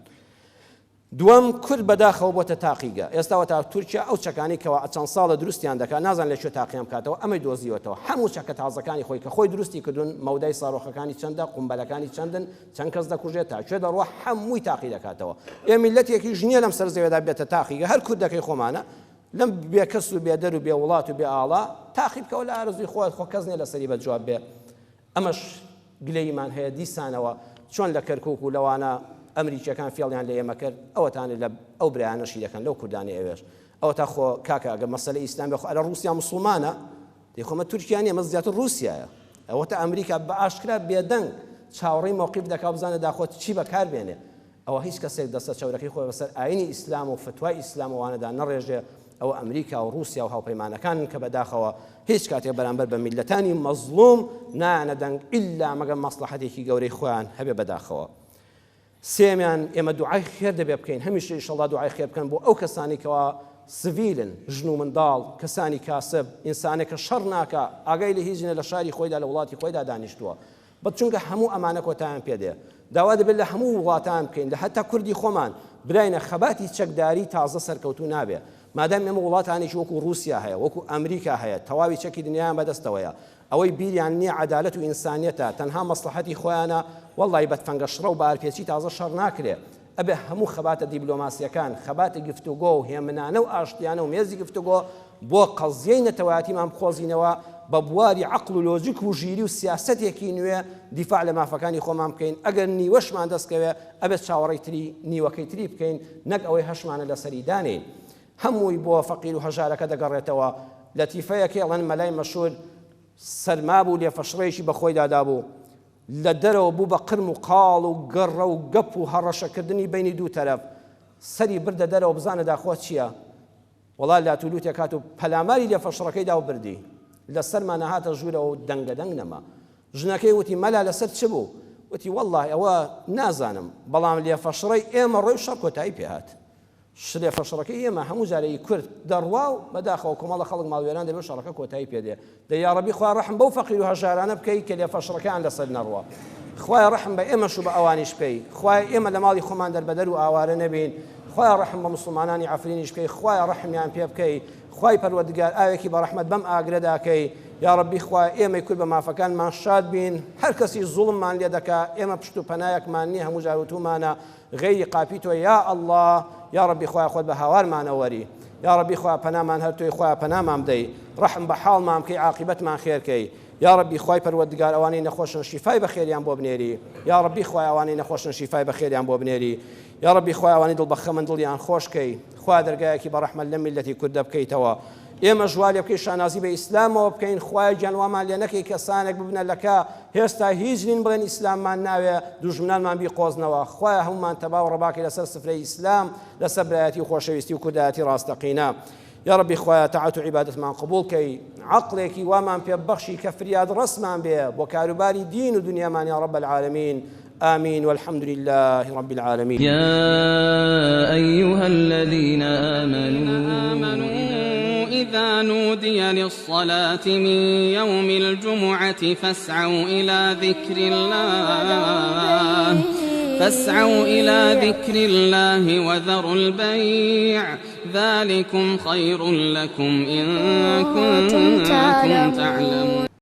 [SPEAKER 2] دووەم، کورد بەداخەوە بۆتە تاقیگە. ئێستا وەتا تورکیا ئەو چەکانەی کەوا چەند ساڵە دروستیان دەکات نازانێت لە کوێ تاقیان بکاتەوە، ئەمەی دۆزیوەتەوە. هەموو چەکە تازەکانی خۆی کە خۆی دروستی کردوون، مەودای سارۆخەکانی چەندە، قومبەلەکانی چەندن، چەند کەس دەکوژێت، تا کوێ دەڕوا، هەمووی تاقی دەکاتەوە. ئێ میللەتێکیش نییە لەم سەر زەوێدا بێتە تاقیگە، هەر کوردەکەی خۆمانە لەم بێکەس و بێدەر و بێ وڵات و بێ ئاڵا تاقی بکەوە لە ئارەزووی خۆت، خۆ کەس نییە لەسەری بە جواب بێ. ئەمەش گلەییمان هەیە دیسانەوە چۆن لە کەرکوک و لەوانە ئەمریکیەکان فێڵیان لە ئێمە کرد ئەوەتانە لە ئەو برایانەشی دەکەن لەو کوردانەی ئەوێش ئەوەتا خۆ کاکە ئەگەر مەسەلەی ئیسلام بێ خۆ ئەرە ڕوسیا موسڵمانە دەی خۆ مە تورکیا نیە مە زیاتر ڕوسیایە ئەوەتا ئەمریکا بە ئاشکرا بێدەنگ چاوەڕێی مەوقیف دەکا بزانێ داخۆ چی بەکار بێنێ ئەوە هیچ کەسێک دەستە چەورەکەی خۆی بەسەر ئاینی ئیسلام و فتوای ئیسلام ئەوانەدا نەڕێژێ. ئەوە ئەمریکا و ڕووسیا و هاوپەیمانەکانن کە بەداخەوە هیچ کاتێک بەرامبەر بە میللەتانی مەزڵوم نایەنە دەنگ ئیلا مەگەر مەسڵەحەتێکی گەورەی خۆیان هەبێ بەداخەوە. سێیەمیان ئێمە دوعای خێر دەبێ بکەین هەمیشە ئیشەڵا دوعای خێر بکەن بۆ ئەو کەسانی کەوا سڤیلن ژن و منداڵ کەسانی کاسب ئینسانێک کە شەڕ ناکا ئاگای لە هیچ نیە لە شاری خۆیدا لە وڵاتی خۆیدا دانیشتووە بەس چونکە هەموو ئەمانە کۆتایان پێ دێ داوا دەبێت لە هەموو وڵاتان بکەین لە هەتا کوردی خۆمان براینە خەباتی چەکداری تازە سەرکەوتوو نابێ مادام ئێمە وڵاتانێکی وەکو ڕووسیا هەیە وەکو ئەمریکا هەیە تەواوی چەکی دنیایان بەدەستەوەیە ئەوەی بیریان نیە عەدالەت و ئینسانیەتە تەنها مەسڵەحەتی خۆیانە وەڵی بە تفەنگە شڕە و بە ئارپێچی تازە شەڕ ناکرێ ئەبێ هەموو خەباتە دیبلۆماسیەکان خەباتی گفتوگۆ و هێمنانە و ئاشتیانە و مێزی گفتوگۆ بۆ قەزیەی نەتەوایەتیمان بقۆزینەوە بە بواری عەقڵ و لۆجیک و ژیری و سیاسەتێکی نوێ دیفاع لە مافەکانی خۆمان بکەین ئەگەر نیوەشمان دەست کەوێ ئەبێت چاوەڕێی تری نیوەکەی تری بکەین نەک ئەوەی هەشمانە لەسەری دانێین هەمووی بۆ فەقیر و هەژارەکە دەگەڕێتەوە. لەتیفەیەک ئەڵێن مەلای مەشهور سەرما بوو لێفەشڕەیەکی بە خۆیدا دابوو. لە دەرەوە بوو بە قرم و قاڵ و گەڕە و گەپ و هەڕەشەکردنی بەینی دوو تەرەف. سەری بردە دەرەوە بزانە داخوا چییە. وەڵا لات و لوتێک هات و پەلاماری لێفەشڕەکەی دا و بردی. لە سەرما نەهاتە ژوورەوە و دەنگەدەنگ نەما. ژنەکەی وتی مەلا لەسەر چ بوو؟ وتی وەڵڵاهی ئەوە نازانم، بەڵام لێفەشڕەی ئێمە ڕۆی و شەڕ کۆتایی پێ هات. شلێفە شەڕەکەی ئێمە هەموو جارێ ئی کورد دەڕوا و بەداخەوە کۆمەڵە خەڵک ماڵوێران دەبێ و شەڕەکە کۆتایی پێ دێ دە یاڕەبی خوا ڕەحم بەو فەقیر و هەژارانە بکەی کە لێفە شڕەکەیان لەسەر نەڕوا خوایە ڕەحم بە ئێمەش و بە ئەوانیش بکەی خوایە ئێمە لە ماڵی خۆمان دەربەدەر و ئاوارە نەبین خوایە ڕەحم بە موسڵمانانی عەفرینیش بکەی خوایە ڕەحمیان پێ بکەی خوای پەروەردگار ئاوێکی بە ڕەحمەت بەم ئاگرەدا کەی یاڕەبی خوایە ئێمەی کورد بە مافەکانمان شاد بین هەر کەسی زوڵممان لێ دەکا ئێمە پشت و پەنایەکمان نییە هەموو جار وتومانە غەیری قاپی تۆ یا اللە یاڕەبی خوایە خۆت بە هاوارمانەوە وەری یاڕەبی خوایە پەنامان هەر تۆی خوایە پەنامان بدەی ڕەحم بە حاڵمان بکەی عاقیبەتمان خێر کەی یاڕەبی خوای پەروەردگار ئەوانەی نەخۆشن شیفای بەخێریان بۆ بنێری یاڕەبی خوایە ئەوانەی نەخۆشن شیفای بەخێریان بۆ بنێری یاڕەبی خوایە ئەوانەی دڵ بەخەمن دڵیان خۆش کەی خوایە دەرگایەکی بەڕەحمەت لەم میللەتی کوردە بکەیتەوە ئێمەش وا لێ بکەی شانازی بە ئیسلامەوە بکەین خوایە گیان وامان لێ نەکەی کەسانێک ببنە لەکە هێستا هیچ نین بڵێن ئیسلاممان ناوێ دوژمنانمان بیقۆزنەوە خوایە هەموومان تەبا و ڕەباکەی لەسەر سفرەی ئیسلام لەسەر برایەتی و خۆشەویستی و کوردایەتی ڕاستەقینە یاڕەبی خوایە تاعەت و عیبادەتمان قبوڵ کەی عەقڵێکی وامان پێ ببەخشی کە فریاد ڕەسمان بێ بۆ کاروباری دین و دنیامان یا رب العالمین آمین والحمد لله رب العالمین.
[SPEAKER 1] يا أيها الذين آمنوا إذا نودي للصلاة من يوم الجمعة فاسعوا إلى ذكر الله فاسعوا إلى ذكر الله وذروا البيع ذلكم خير لكم إن كنتم تعلمون.